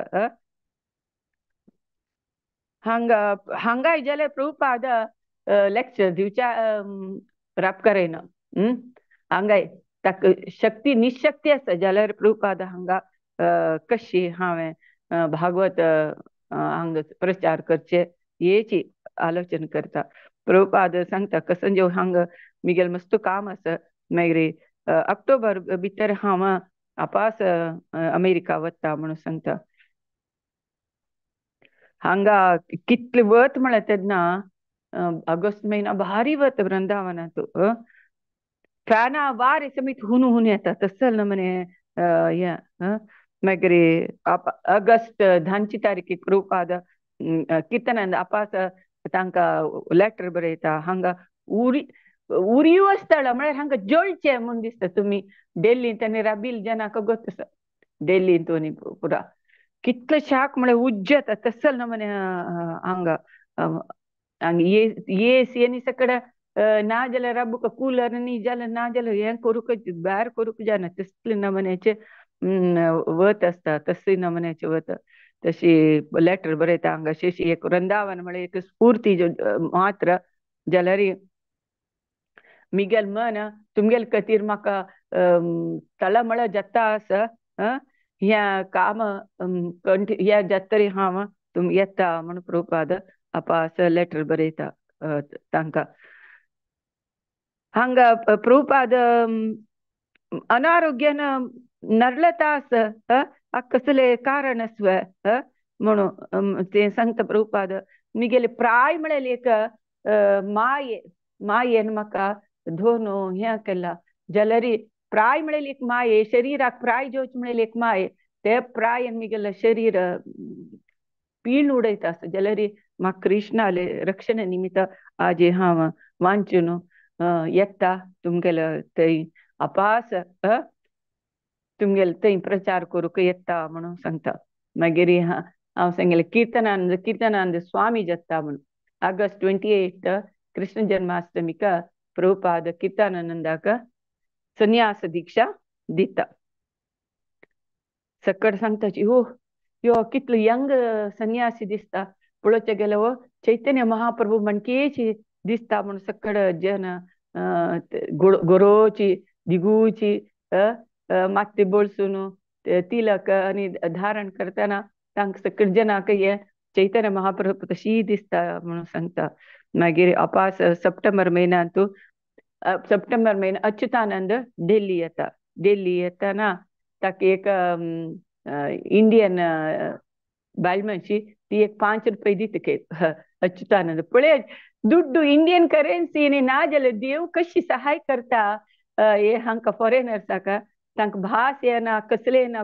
हांगा हांगाय जाल्यार प्रभुपाद लेक्चर दिवच्या राबकार येना. हांगाय ताका शक्ती निशक्ती आसा जाल्यार प्रभुपाद हांगा कशी हांवें भागवत हांगा प्रचार करचे हेची आलोचना करता. प्रभुपाद सांगता कसंजो हांगा मिगेल मस्त काम आसा. मागीर ऑक्टोबर भितर हांव आपास अमेरिका वता म्हणून सांगता. हांगा कितले वत म्हळ्यार तेन्ना ऑगस्ट म्हयनो भारी वत वृंदावनांत. फॅना वारें समेत हुन हुन येता तसल नमने हें. मागीर ऑगस्ट 10 तारखेक प्रभुपाद कीर्तनानंद आपास तांकां लेटर बरयता. हांगा उरी उरीव स्थळ म्हळ्यार हांगा जळचें म्हूण दिसता. तुमी डेल्लींत आनी राबील जनाक गोत आसा डेल्लींत आनी पुरा कितले शाक म्हळ्यार उज्जता तसल नमने हांगा हांगा ए सी आनी सकड ना जाल्यार राबूक कूलर न्ही जाल्यार ना जाल्यार हें करूंक भायर करूंक जायना तसले नमन्याचे वत आसता तसले नमन्याचे वत. तशी लेटर बरयता हांगा शेशी एक वृंदावन म्हळ्यार एक स्फूर्ती मात्र जाल्यार मिगेल मन तुमगेल खातीर म्हाका तळमळ जाता आसा. ह्या काम ह्या जातरी हांव तुम येता म्हूण प्रभुपाद आपास लेटर बरयता तांकां. हांगा प्रभुपाद अनारोग्यान नरलता आसा कसलें कारण आसवे म्हणून ते सांगता प्रभुपाद मिगेले प्राय म्हळ्यार एक माये मायेन म्हाका धोनो हें केला जाल्यार प्राय म्हळ्यार एक माये शरिराक प्राय जेवच म्हळ्यार एक माये ते प्रायन मिगेले शरीर पीळ उडयता आसा जाल्यार म्हाका कृष्णाले रक्षण निमित्त आज हांव वांचून येता तुमगेले थंय अपास तुमगेले थंय प्रचार करूंक येता म्हणून सांगता. मागीर हांव सांगलें कीर्तनानंद कीर्तनानंद स्वामी जाता म्हणून ऑगस्ट 28 कृष्ण जन्माष्टमीक प्रभुपाद कीर्तनानंदाक संन्यास दीक्षा दिता. सकट सांगता हो यो कितलो यंग संन्यासी दिसता पळोवच्या गेलो हो चैतन्य महाप्रभू म्हणकेची दिसता म्हणून सकड जन गोरोची दिगूची माती बोळसून तिलक आनी धारण करतना तांकां सकड जनाक हे चैतन्य महाप्रभू तशी दिसता म्हणून सांगता. मागीर अपास सप्टेंबर म्हयन्यांतू सप्टेंबर म्हयनो अच्युतानंद दिल्ली येता. दिल्ली येतना ताका एक इंडियन बायल मनशी ती एक 5 रुपये दिता अच्युतानंद. पळय दुड्डू इंडियन करेन्सी ना जाल्यार देव कशी सहाय करता हे हांकां फॉरेनर्साक. तांकां भास येना कसले ना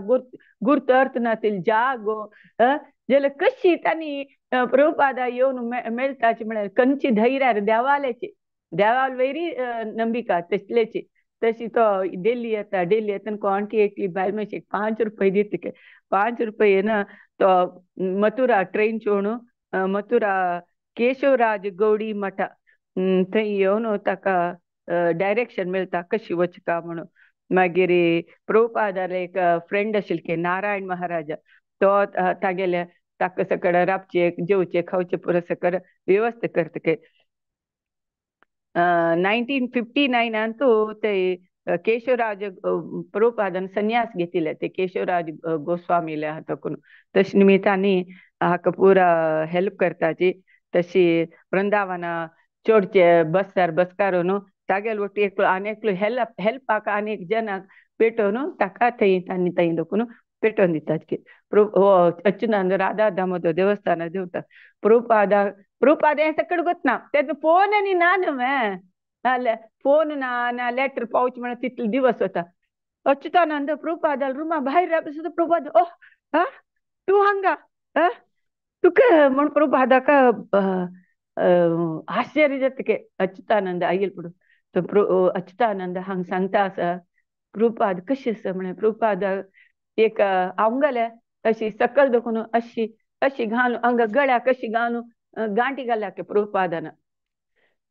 गुर्त अर्थ ना जागो जाल्यार कशी तांणी प्रभुपादा येवन मेळटाची म्हळ्यार कंची धैर्यार देवाल्याची देवाल वयरी नंबिका तसल्याची तशी तो दिल्ली येता. दिल्ली येतना कोणकी एकली बायल मनशेक 5 रुपये दिता. 5 रुपये ना तो मथुरा ट्रेन चोण मथुरा केशवराज गौडी मठा थंय येवन ताका डायरेक्शन मेळटा कशी वचका म्हणून. मागीर प्रभुपादाले एक फ्रेंड आशिल्ले नारायण महाराजा तो तागेले ताका सकड राबचे जेवचे खावचे पुरो सकड व्यवस्था करता. 1959 ते केशवराज प्रभुपादान संन्यास घेतिल्ले ते केशवराज गोस्वामीले हाताकून. तशे निमित्तांनी हाका पुरा हेल्प करताची. तशी वृंदावना चडचे बसार बसकारून तागेल वटी एकलो आनी एकलो हेल्प हेल्पाक आनी एक जनाक पेटोवन ताका थंय तांणी थंय दखून पेटोवन दितात. हो अच्युतानंद राधा दामोदर देवस्थानार देवता. प्रभुपादा प्रभुपाद हें सकड गोतना तेन्ना फोन आनी ना न्हू फोन ना ना लेटर पावच म्हळ्यार तितले दिवस वता. अच्युतानंद प्रभुपादाल रुमा भायर रावता सुद्दां प्रभुपाद ओह हा तूं हांगा तुका म्हण प्रभुपादाक आश्चर्य जाता के अच्युतानंद आयल पडून. तो अच्युतानंद हांगा सांगता आसा प्रभुपाद कशें आसा म्हळ्यार प्रभुपाद एक आंगले अशी सकल दखून अशी अशी घालून अंग गळ्याक अशी घालून गांठी घाल्या के प्रभुपादान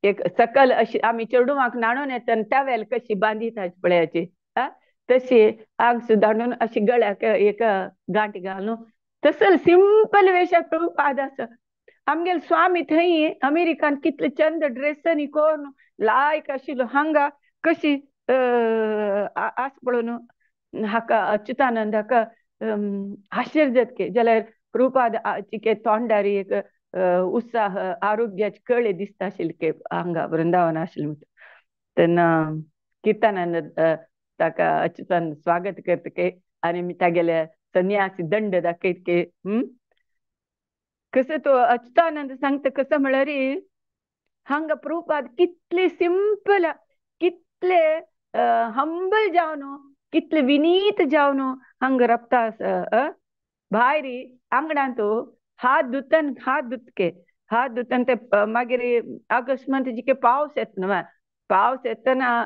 एक सकल अशी आमी चेडवांक न्हाणोवन येतना टवेल कशी बांदिता पळयाची तशी आंग सुदारून अशी गळ्याक एक गांठी घालून तसल सिंपल वेशात प्रभुपाद आसा. आमगेले स्वामी थंय अमेरिकान कितले चंद ड्रेसांनी करून लायक आशिल्लो हांगा कशी आस पळोवन हाका अच्युतानंद हाका आश्चर्य जातके. जाल्यार प्रभुपाद चिके तोंडार एक उत्साह आरोग्याचे कळे दिसता आशिल्ले हांगा वृंदावन आशिल्ले म्हणटा. तेन्ना कीर्तनानंद ताका अच्युतानंद स्वागत करता आनी तागेले संन्यासी दंड दाखयत के. कसं तो अच्युतानंद सांगता कसं म्हळ्यार हांगा प्रभुपाद कितले सिंपल कितले हंबल जावन कितले विनीत जावन हांगा रबता आसा. भायर आंगणांत हात धुतन हात धुतके हात धुतन ते मागीर अकस्मात जिके पावस येता न्हू पावस येतना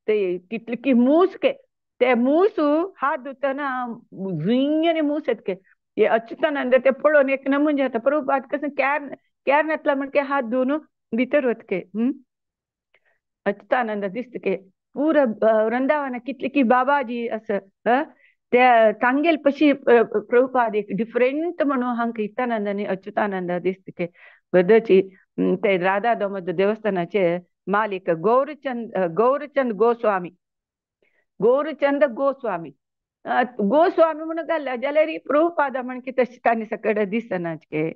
ते कितले की मूस के ते मूस हात धुतना झुंग मूस येतके. हे अच्युतानंद ते पळोवन एक नमून जाता. प्रभुपाद कसं कॅर कॅर म्हणजे हात धुवन भितर वतके. अच्युतानंद दिसतके पुरा वृंदावना कितले की बाबाजी असं त्या तांगेल पशी प्रभुपाद एक डिफरंट म्हणून हांकां कीर्तनानंद आनी अच्युतानंद दिसतके. बदची ते राधा दामोदर देवस्थानाचे मालिक गौरचंद गौरचंद गोस्वामी गौरचंद गोस्वामी गोस्वामी म्हणून घाल्ला जाल्यार प्रभुपादा म्हण की तशें तांणी सकड दिसना के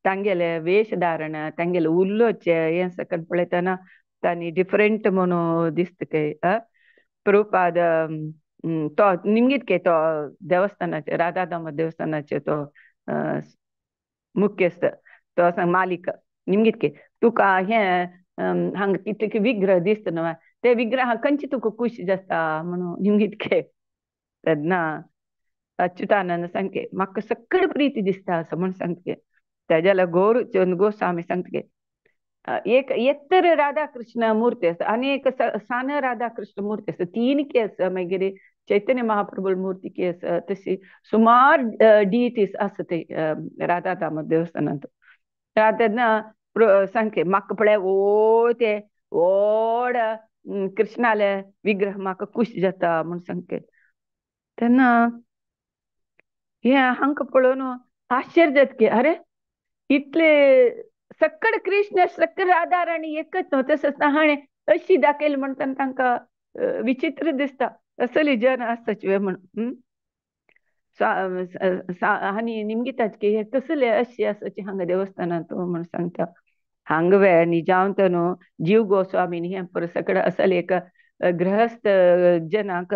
तांगेले वेशधारण तांगेले उल्लोचे हें सकड पळयतना तांणी डिफरंट म्हणून दिसता के. प्रभुपाद तो निमगीत के तो देवस्थानाचे राधा दामोदर देवस्थानाचे तो मुख्यस्थ तो मालिक निमगीत के तुका हें हांगा कितले विग्रह दिसता न्हू ते विग्रह खंयचे तुका खुश जाता म्हणून निमगीत के. तेन्ना अच्युतानंद सांगके म्हाका सकड प्रीती दिसता असं म्हूण सांगते. तेज्या गौर गोस्वामी सांगते एक एत्तर राधाकृष्ण मूर्ती आसा आनी एक सान राधाकृष्ण मूर्ती आसा तीन के आसा. मागीर चैतन्य महाप्रभू मूर्ती की आसा तशी सुमार डिटीज आसा ते राधा दामोदर देवस्थानांत. तेन्ना सांगके म्हाका पळय ओ ते व्हड कृष्णाले विग्रह म्हाका खुश जाता म्हूण सांगके. तेन्ना हें हांकां पळोवन आश्चर्य जाता की अरे इतले सक्कड कृष्ण सक्कड राधा राणी एकच न्हू, तसंच हाणें अशी दाखयली म्हणटना तांकां विचित्र दिसता, असली जन आसताची म्हणून. आनी निमगिताच की हे कसले अशी आसाची हांगा देवस्थानांत म्हणून सांगता. हांगा वे निजावंत न्हू जीव गोस्वामीन हें परत सगळें असल एक गृहस्थ जनांक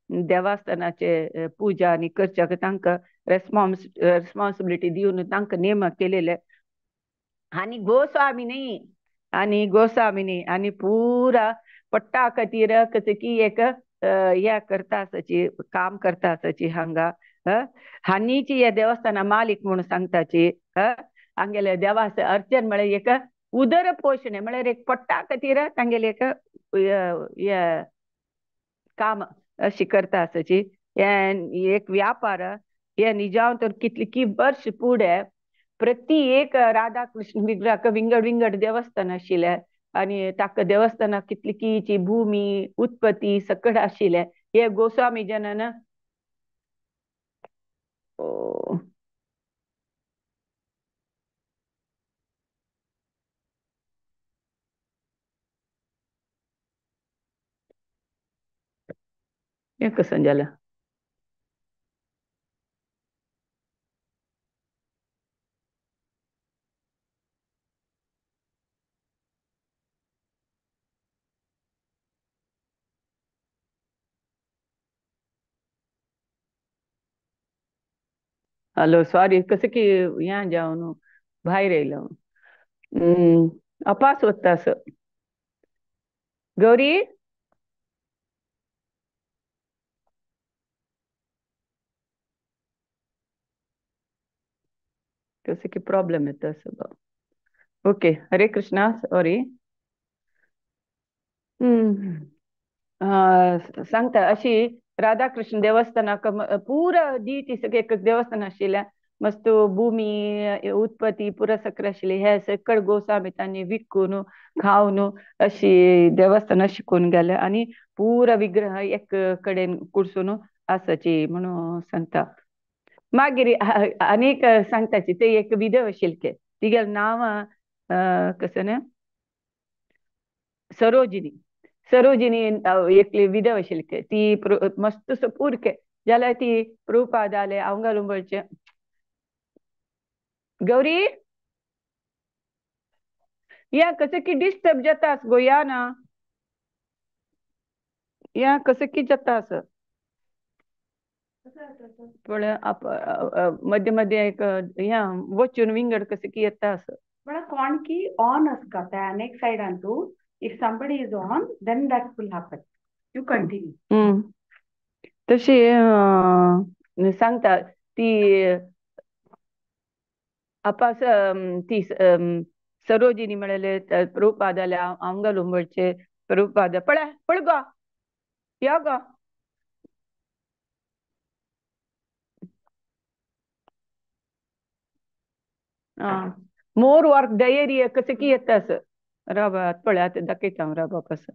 देवस्थानाचे पुजा आनी करच्याक तांकां रेस्पॉन्सिबिलिटी दिवन तांकां नेम केलेले. आनी गोस्वामी न्ही, आनी गोस्वामी न्ही, आनी पुरा पट्टा खातीर कसं की एक हे करता आसाची, काम करता आसाची हांगा. हांनीची ह्या देवस्थाना मालिक म्हणून सांगताची. हांगेले देवास अर्चन म्हळ्यार एक उदर पोषण म्हळ्यार एक पट्टा खातीर तांगेले एक काम अशी करता आसाची. एक व्यापार हे निजाव तर कितली की वर्ष पुढे प्रति एक राधा कृष्ण विग्रह विंगड विंगड देवस्थान आशिल्ले आनी ताका देवस्थानाक कितली कीची भूमी उत्पत्ती सकट आशिल्ले. हे गोस्वामी जनान हें कसं जालें? हॅलो सॉरी, कसं की हें जावन भायर येयलो अपास वता असं. गौरी कसं की प्रॉब्लेम येता असं. ओके, हरे कृष्णा. सॉरी. सांगता अशी राधाकृष्ण देवस्थानाक पुरा दी सगळे एक देवस्थान आशिल्लें, मस्त भूमी उत्पत्ती पुरा सगळें आशिल्लें. हे सकळ गोस्वामी तांणी विकून खावन अशी देवस्थानां शिकून गेले आनी पुरा विग्रह एक कडेन कुडसून आसाची म्हणून सांगता. मागीर आनीक सांगताची ते एक विधव आशिल्ले, तिगेलें नांव कसं न्हय सरोजिनी. सरोजिनी एकली विधव आशिल्ली, ती मस्त पुरके जाल्यार ती प्रभुपादाले आंगार उंबळचे. गौरी या कसं की डिस्टर्ब जाता गो, या ना या कसं की जाता असं पळय मध्ये मध्ये एक या वचून विंगड कसं की येता असं. कोण की ऑन आसता अनेक सायडान तूं. If somebody is on, then that will happen. You continue. तशी सांगता ती अपास ती सरोजिनी म्हळेले प्रभुपादाले आंगार उंबळचे. प्रभुपाद पळय पळ गो या गो. मोर वर्क डायरी कसं की येता असं. राव पळय आतां दाखयता हांव राव कसं.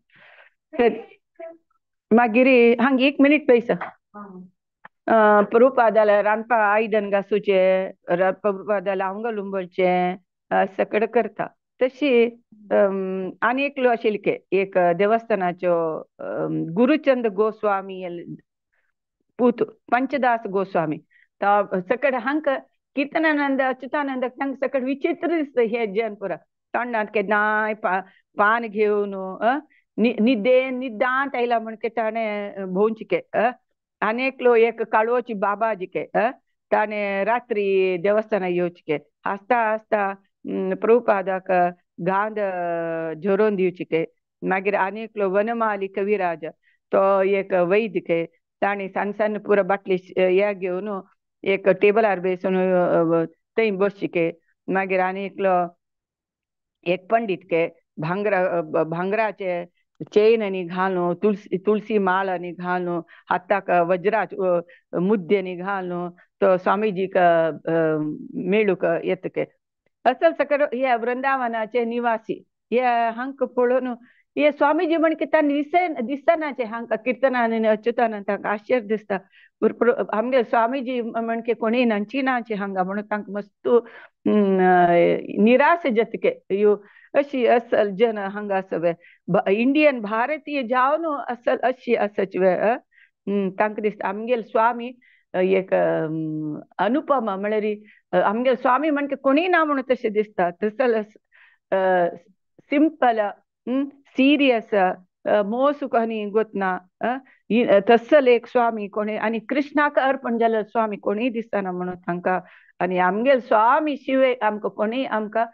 मागीर हांगा एक मिनीट पयसा. प्रभुपादाले रांदपा आयदन घासूचें, प्रभुपादाले आंगार उंबळचें सगळें करता. तशी आनी एकलो आशिल्ले एक देवस्थानाचो गुरुचंद गोस्वामी पूत पंचदास गोस्वामी. तो सगळें हांकां कीर्तनानंद अच्युतानंद तांकां सगळें विचित्र दिसता हे जन पुरा. तोंडांत केन्नाय पान घेवन निद्देन निद्दांत आयला म्हण ताणें भोंवचें. आनी एकलो एक काळोची बाबाजीके ताणें रात्री देवस्थानाक येवचें, हांसता हांसता प्रभुपादाक गांध झरोवन दिवचें. मागीर आनी एकलो वनमाली कविराज तो एक वैद्य, ताणें सान सान पुरा बाटली हे घेवन एक टेबलार बेसून थंय बसचें. मागीर आनी एकलो एक पंडित के भांगरा भांगराचे चेन आनी घालून तुळसी तुळसी माळ आनी घालून हाताक वज्राच मुद्दे आनी घालून तो स्वामीजीक मेळूंक येतके. असल सकळ हे वृंदावनाचे निवासी हे हांकां पळोवन हे स्वामीजी म्हणके तांणी दिसनाचे हांकां कीर्तनान अच्युतानंद तांकां आश्चर्य दिसता. आमगे स्वामीजी म्हणके कोणी नांची नाचे हांगा म्हणून तांकां मस्त निराश जातके यो अशी असल जन हांगा आसा इंडियन भारतीय जावन असल अशी आसाची तांकां दिसता आमगेले स्वामी एक अनुपमा म्हळ्यार आमगेले स्वामी म्हणके कोणी ना म्हणून तशें दिसता. तसल सिंपल सिरियस मोस कोणी गोतना तसल एक स्वामी कोणी आनी कृष्णाक अर्पण जाल्लो स्वामी कोणीय दिसना म्हणून तांकां. आनी आमगेले स्वामी शिवाय आमकां कोणीय आमकां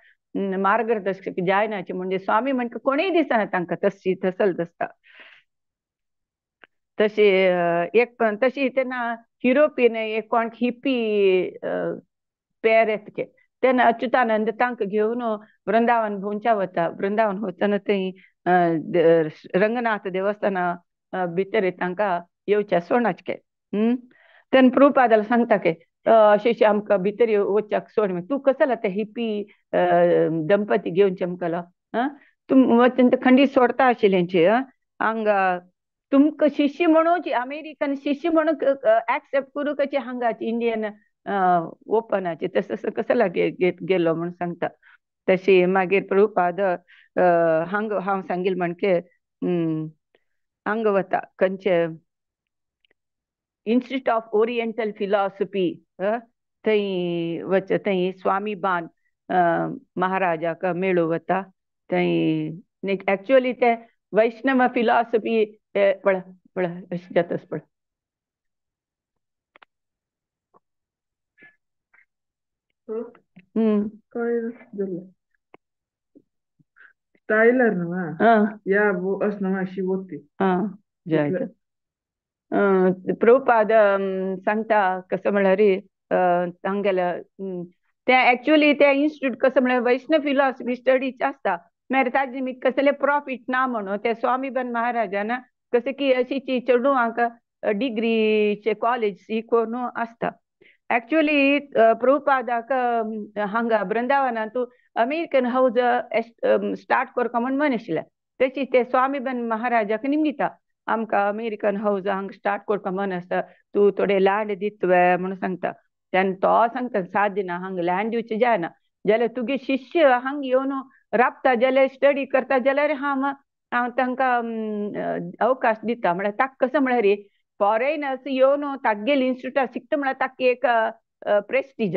मार्गदर्शक जायनाचे म्हणजे स्वामी म्हणका कोणीय दिसना तांकां तशी तसल दिसता. तशी एक पण तशी तेन्ना युरोपियन एक कोण हिप्पी पेर येतके तेन्ना अच्युतानंद तांकां घेवन वृंदावन भोंवच्या वता. वृंदावन वतना थंय रंगनाथ देवस्थाना भितर तांकां येवच्या सोणाचके तेन्ना प्रभुपादाला सांगता की अशें अशें आमकां भितर वचच्याक सोड, तूं कसो ते हिप्पी दंपती घेवन चमकलो तूं तेंकां खंडीत सोडता आशिल्लेंचे हांगा तुमकां शिष्य म्हणून अमेरिकन शिष्य म्हणून एक्सेप्ट करूंक हांगाची इंडियन ओपनाचे तसं कसं लागे गेलो म्हणून सांगता. तशी मागीर प्रभुपाद हांग हांव सांगील म्हणके हांगा वता खंयचे इन्स्टिट्यूट ऑफ ओरिएंटल फिलॉसॉफी थंय वच थंय स्वामी बान महाराजाक मेळूं वता. थंय एक्चुअली ते वैष्णव फिलॉसॉफी पळ पळ अशें जाताच पळ स्टायलर न्हू या अश न्हू अशी वोती प्रभुपाद सांगता कसं म्हळ्यार तांगेले ते एक्चुअली ते इन्स्टिट्यूट कसं म्हळ्यार वैष्णव फिलॉसॉफी स्टडीच आसता. मागीर ताजे निमित्त कसले प्रॉफिट ना म्हणून ते स्वामी बन महाराजान कशें की अशी चेडवांक डिग्रीचे कॉलेज शिकोवन आसता. एक्चुअली प्रभुपादाक हांगा वृंदावनांतू अमेरिकन हावज स्टार्ट करपा म्हण मन आशिल्लें. तशी ते स्वामी बन महाराजाक निमगिता आमकां अमेरिकन हावज हांगा स्टार्ट करपा मन आसता, तूं थोडे लँड दितवे म्हणून सांगता. तेन्ना तो सांगता सात दिना हांगा लँड दिवचें जायना जाल्यार तुगे शिष्य हांगा येवन राबता जाल्यार स्टडी करता जाल्यार हांव हांव तांकां अवकाश दिता. म्हळ्यार ताका कसो म्हळ्यार फॉरेनर्स येवन तागेले इन्स्टिट्यूटार शिकता म्हळ्यार ताका एक प्रेस्टीज,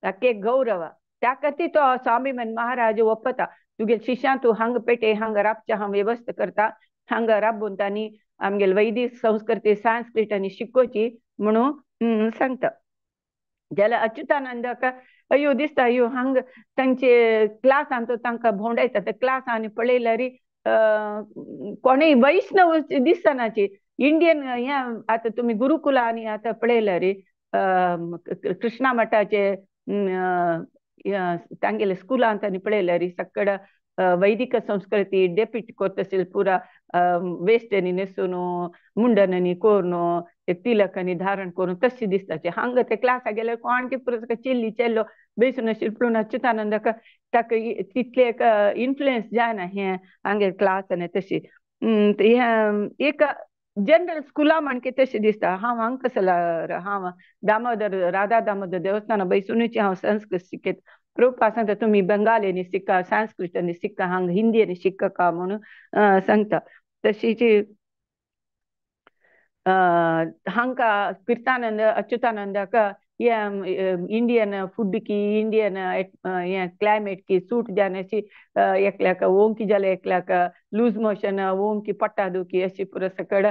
ताका एक गौरव. त्या खातीर तो स्वामी महाराज ओपता तुगे शिष्यां तूं हांगा पेटे हांगा राबचें हांव वेवस्था करता, हांगा राबून तांणी आमगेले वैदिक संस्कृती संस्कृत आनी शिकोवची म्हणून सांगता. जाल्यार अच्युतानंदाक अयो दिसता अयो हांगा तांचे क्लासान तो तांकां भोंवडायता. ते क्लासान पळयल्यार कोणूय वैष्णव दिसनाची इंडियन हें आतां तुमी गुरुकुलांनी आतां पळयल्यार कृष्णा मठाचे तांगेले स्कुलांत आनी पळयल्यार सगळं वैदिक संस्कृती डेपिट करता पुरा वेस्टनी न्हेसून मुंडननी करून तिलकांनी धारण करून तशें दिसता. हांगा ते क्लासाक गेल्यार कोण की पुरो चेल्ली चेल्लो बेसून आशिल्लो पूण अच्युतानंदाक ताका तितले एक इन्फ्लुएन्स जायना हें हांगे क्लास आनी तशी हें एक जनरल स्कुला म्हणके तशें दिसता. हांव हांगा कसो हांव दामोदर राधा दामोदर देवस्थाना बैसुनूच हांव संस्कृत शिकयत. प्रभुपाद सांगता तुमी बंगालीनी शिका संस्कृतांनी शिका हांगा हिंदीनी शिकका म्हणून सांगता. तशीच हांकां कीर्तानंद अच्युतानंदाक हें इंडियन फूड की इंडियन हें क्लायमेट की सूट जायना अशी एकल्याक ओंकी जाल्यार एकल्याक लूज मोशन ओंकी पट्टा दुखी अशी पुरो सकड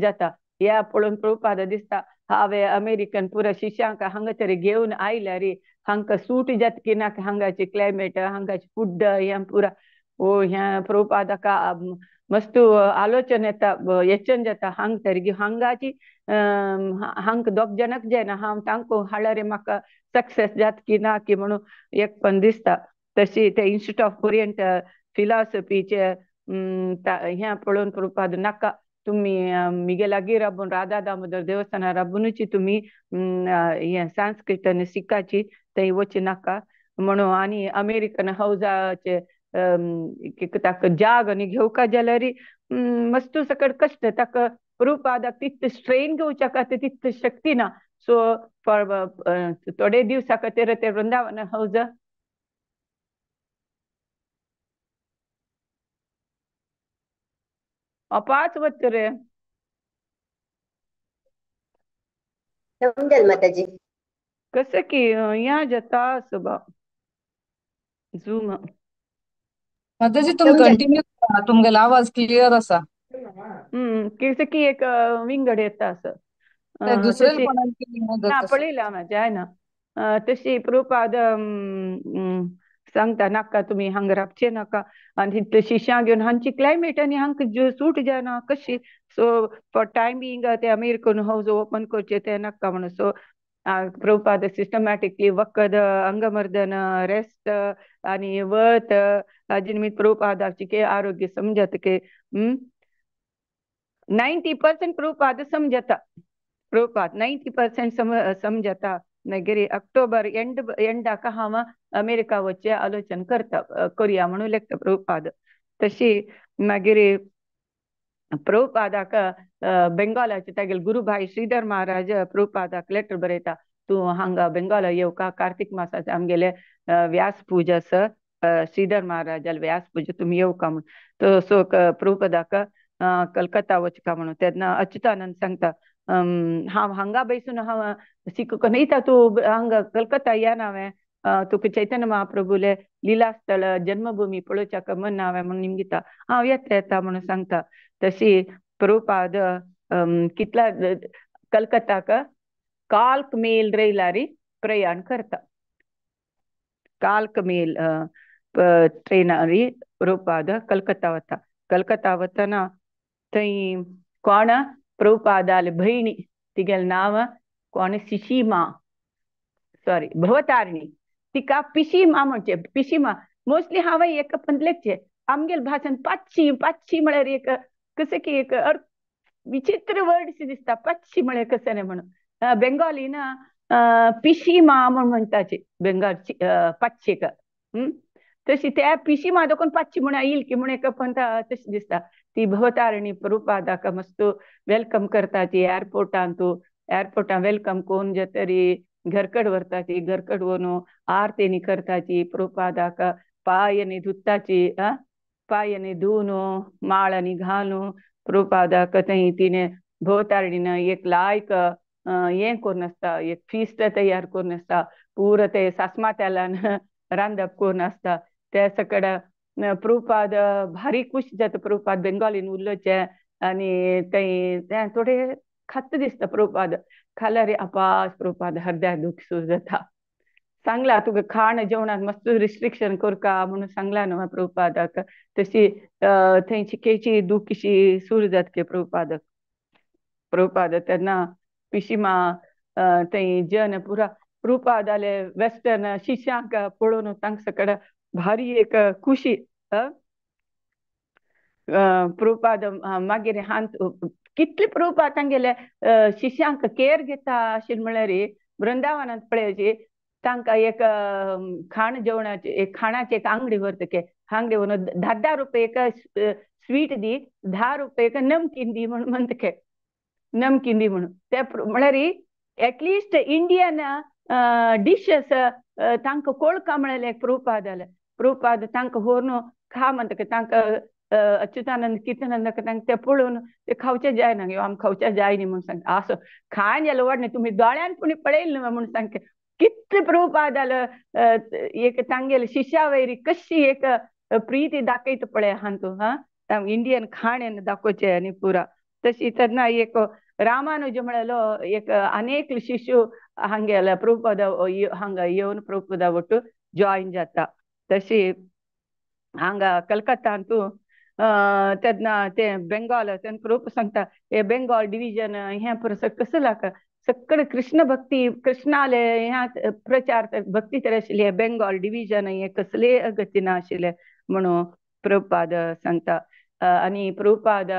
जाता. ह्या पळोवन प्रभुपाद दिसता हांवें अमेरिकन पुरो शिष्यांक हांगा तरी घेवन आयल्यार हांकां सूट जाता की नाका हांगाची क्लायमेट हांगाची फूड हें पुरा ओ हें प्रभुपादाक मस्त आलोचन येता येचन जाता हांग तरी हांगाची हांकां दोग जाणांक जायना हांव तांकां हाडल्यार म्हाका सक्सेस जाता की ना की म्हणून एक पण दिसता. तशी ते इन्स्टिट्यूट ऑफ ओरिएंट फिलॉसॉफीचे हें पळोवन प्रभुपाद नाका तुमी मिगे लागीं राबून राधा दामोदर देवस्थानार राबुनूच तुमी हें संस्कृत आनी शिकाची थंय वचूं नाका म्हणून. आनी अमेरिकन हावजाचे ताका जाग आनी घेवका जाल्यार मस्तू सकट कश्ट ताका प्रभुपादाक तितलें स्ट्रेन घेवच्या खातीर तितली शक्ती ना. सो फॉर थोडे दिवसा खातीर ते वृंदावन हावज पांच वत रे. समजल माताजी. कसं की या जाता सुबा झूम. माताजी तुम कंटिन्यू करा, तुमगेलो आवाज क्लियर आसा. कसं की एक विंगड येता असं दुसरे पळयला म्हाज्या ना. तशी प्रभुपाद सांगता नाका तुमी हांगा रावचे नाका आनी तितले शिश्यां घेवन हांची क्लायमेट आनी हांकां सूट जायना कशी. सो फॉर टायम बिंग ते अमेरिकन हावज ओपन करचे ते नाका म्हणून. सो प्रभुपाद सिस्टमॅटिकली वखद अंगमर्दन रेस्ट आनी वत हाजे निमित्त प्रभुपादाची के आरोग्य समजत के 90% प्रभुपाद समजता. प्रभुपाद 90% समजता. मागीर ऑक्टोबर एंड एंडाक हांव अमेरिका वचचें आलोचन करता करुया म्हणून लेखता प्रभुपाद. तशी मागीर प्रभुपादाक बेंगॉलाचे तागेले गुरुभाई श्रीधर महाराज प्रभुपादाक लेटर बरयता तूं हांगा बेंगॉला येवका कार्तिक मासाचे आमगेले व्यास पूजा आसा श्रीधर महाराजाले व्यास पूजा तुमी येवका म्हणून. तो सो प्रभुपादाक कलकत्ता वचका म्हणून. तेन्ना अच्युतानंद सांगता हांव हांगा बैसून हांव शिकूंक न्हयता तूं हांगा कलकत्ता येना हांवें तुका चैतन्य महाप्रभुले लिलास्थळ जन्मभूमी पळोवच्याक मन हांवें म्हणून निमगिता हांव येता येता म्हणून सांगता. तशी प्रभुपाद कितला कलकत्ताक काल्क मेल रैलारी प्रयाण करता. काल्क मेल ट्रेनारी प्रभुपाद कलकत्ता वता. कलकत्ता वतना थंय कोण प्रभुपादाले भयणी तिगेलें नांव कोण शिशीमा सॉरी भवतारिणी तिका पिशीमा म्हणचे. पिशीमा मोस्टली हांवें एक पंदलेचे आमगेले भाशेन पाचशी पाचशी म्हळ्यार एक कशें की एक विचित्र वर्ड दिसता पाचशी म्हळ्यार कशें न्ही म्हणून. बेंगॉली ना पिशीमा म्हूण म्हणटाची बेंगॉल पाचशेक. तशी त्या पिशीमा देखून पाचशी म्हूण येईल की म्हूण एक पंता तशी दिसता. ती भवतारिणी प्रभुपादाक मस्त welcome करता ती एअरपोर्टान तूं एअरपोर्टान welcome करून जे तरी घरकड व्हरता ती घरकड व्हरून आरतीनी करता ती प्रभुपादाक पांयांनी धुताची पांयांनी धुवन माळांनी घालून प्रभुपादाक थंय तिणें भोवतारणीन एक लायक हें करून आसता एक फिस्ट तयार करून आसता पुरो ते सासमा तेलान रांदप करून आसता. ते सकड प्रभुपाद भारी खुश जाता प्रभुपाद बेंगॉलीन उलोवचें आनी थंय तें थोडें खात्त दिसता प्रभुपाद खाल्यार अपास प्रभुपाद हरद्या दुख्ख सुरू जाता. सांगला तुका खाण जेवणाक मस्त रिस्ट्रिक्शन करका म्हणून सांगला न्हू प्रभुपादाक. तशी थंय चिकेची दुखशी सुरू जाता की प्रभुपादाक. प्रभुपाद तेन्ना पिशीमा थंय जन पुरा प्रभुपादाले वेस्टर्न शिष्यांक पळोवन तांकां सकड भारी एक खुशी. प्रभुपाद मागीर हांत कितले प्रभुपाद तांगेले शिष्यांक केअर घेता अशें म्हळ्यार वृंदावनांत पळयची तांकां एक खाण जेवणाची एक खाणाची एक आंगडी व्हरता के आंगडी व्हरून 10-10 रुपये एक स्वीट दी 10 रुपये एक नमकीन दी म्हणून म्हणटा के नमकीन दी म्हणून. ते म्हळ्यार एटलिस्ट इंडियन डिशेस तांकां कोळका म्हळ्यार प्रभुपादाले. प्रभुपाद तांकां व्हरून खा म्हणटा तांकां अच्युतानंद कीर्तनंद तांकां ते पळोवन ते खावचे जायना आम खावचे जाय न्ही म्हणून सांगता. असो खाण जाल्यार वाड न्ही तुमी दोळ्यान पुणी पळयलें न्हू म्हणून सांगता. कितले प्रभुपादाल एक तांगेले शिष्या वयरी कशी एक प्रीती दाखयता पळय हांतू हा इंडियन खाण दाखोवचें आनी पुरा. तशी तेन्ना एक रामानुज म्हळ्यालो एक अनेक शिष्य हांगेले प्रभुपादा हांगा येवन प्रभुपादा वट्टू जॉयन जाता. तशी हांगा कलकत्तांतू तेन्ना ते बेंगॉल तेन्ना प्रभु सांगता हे बेंगॉल डिविजन हें पुरो कसो लाका सगळे कृष्ण भक्ती कृष्णाले ह्या प्रचार भक्ती तर आशिल्ले बेंगॉल डिविजन हें कसले गतीन आशिल्लें म्हणून प्रभुपाद सांगता. आनी प्रभुपाद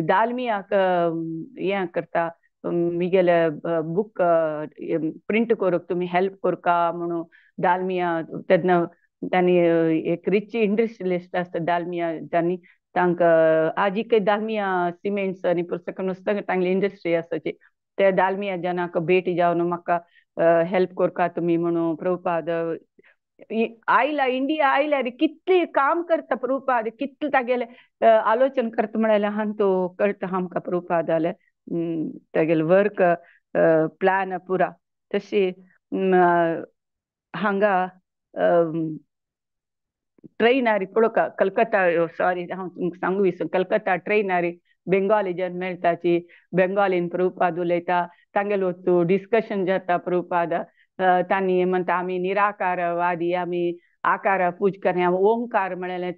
दालमियाक हें करता मिगेले बूक प्रिंट करूंक तुमी हेल्प करका म्हणून दालमिया तेन्ना तांणी एक रिच इंडस्ट्रियलिस्ट आसता दालमिया तांणी तांकां आजिकय दालमिया सिमेंट्स आनी पुस्तकां नुस्तं तांगली इंडस्ट्री आसाची ते दालमिया जनाक भेटी जावन म्हाका हेल्प करका तुमी म्हणून प्रभुपाद आयला इंडिया आयल्यार कितली काम करता प्रभुपाद कितले तागेले आलोचन करता म्हळ्यार हांतू कळटा आमकां प्रभुपादाले तागेले वर्क प्लॅन पुरा. तशी हांगा ट्रेनारी पळोवका कलकत्ता, सॉरी हांव तुमकां सांगू विसर, कलकत्ता ट्रेनारी बेंगॉली जन मेळटाची बेंगॉलीन प्रभुपाद उलयता तांगेलो डिस्कशन जाता प्रभुपाद तांणी म्हणटा आमी निराकारवादी आमी आकार पूज करया ओंकार म्हळ्यार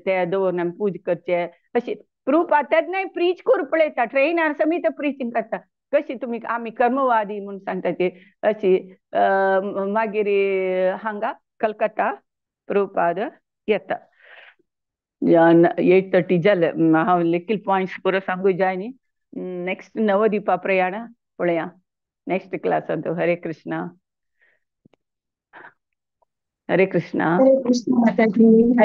ते दवरून आमी पूज करचे अशी प्रभुपाद तेन्नाय प्रीच करून पळयता ट्रेनार समीत प्रिचींग करता कशी तुमी आमी कर्मवादी म्हूण सांगता ती अशी. मागीर हांगा कलकत्ता प्रभुपाद येता 8:30 जालें. हांव लिटील पॉयंट्स पुरो सांगू जाय न्ही. नेक्स्ट नवदीपा प्रयाण पळया नेक्स्ट क्लासांत. हरे कृष्णा. हरे कृष्णा. हरे कृष्ण माताजी.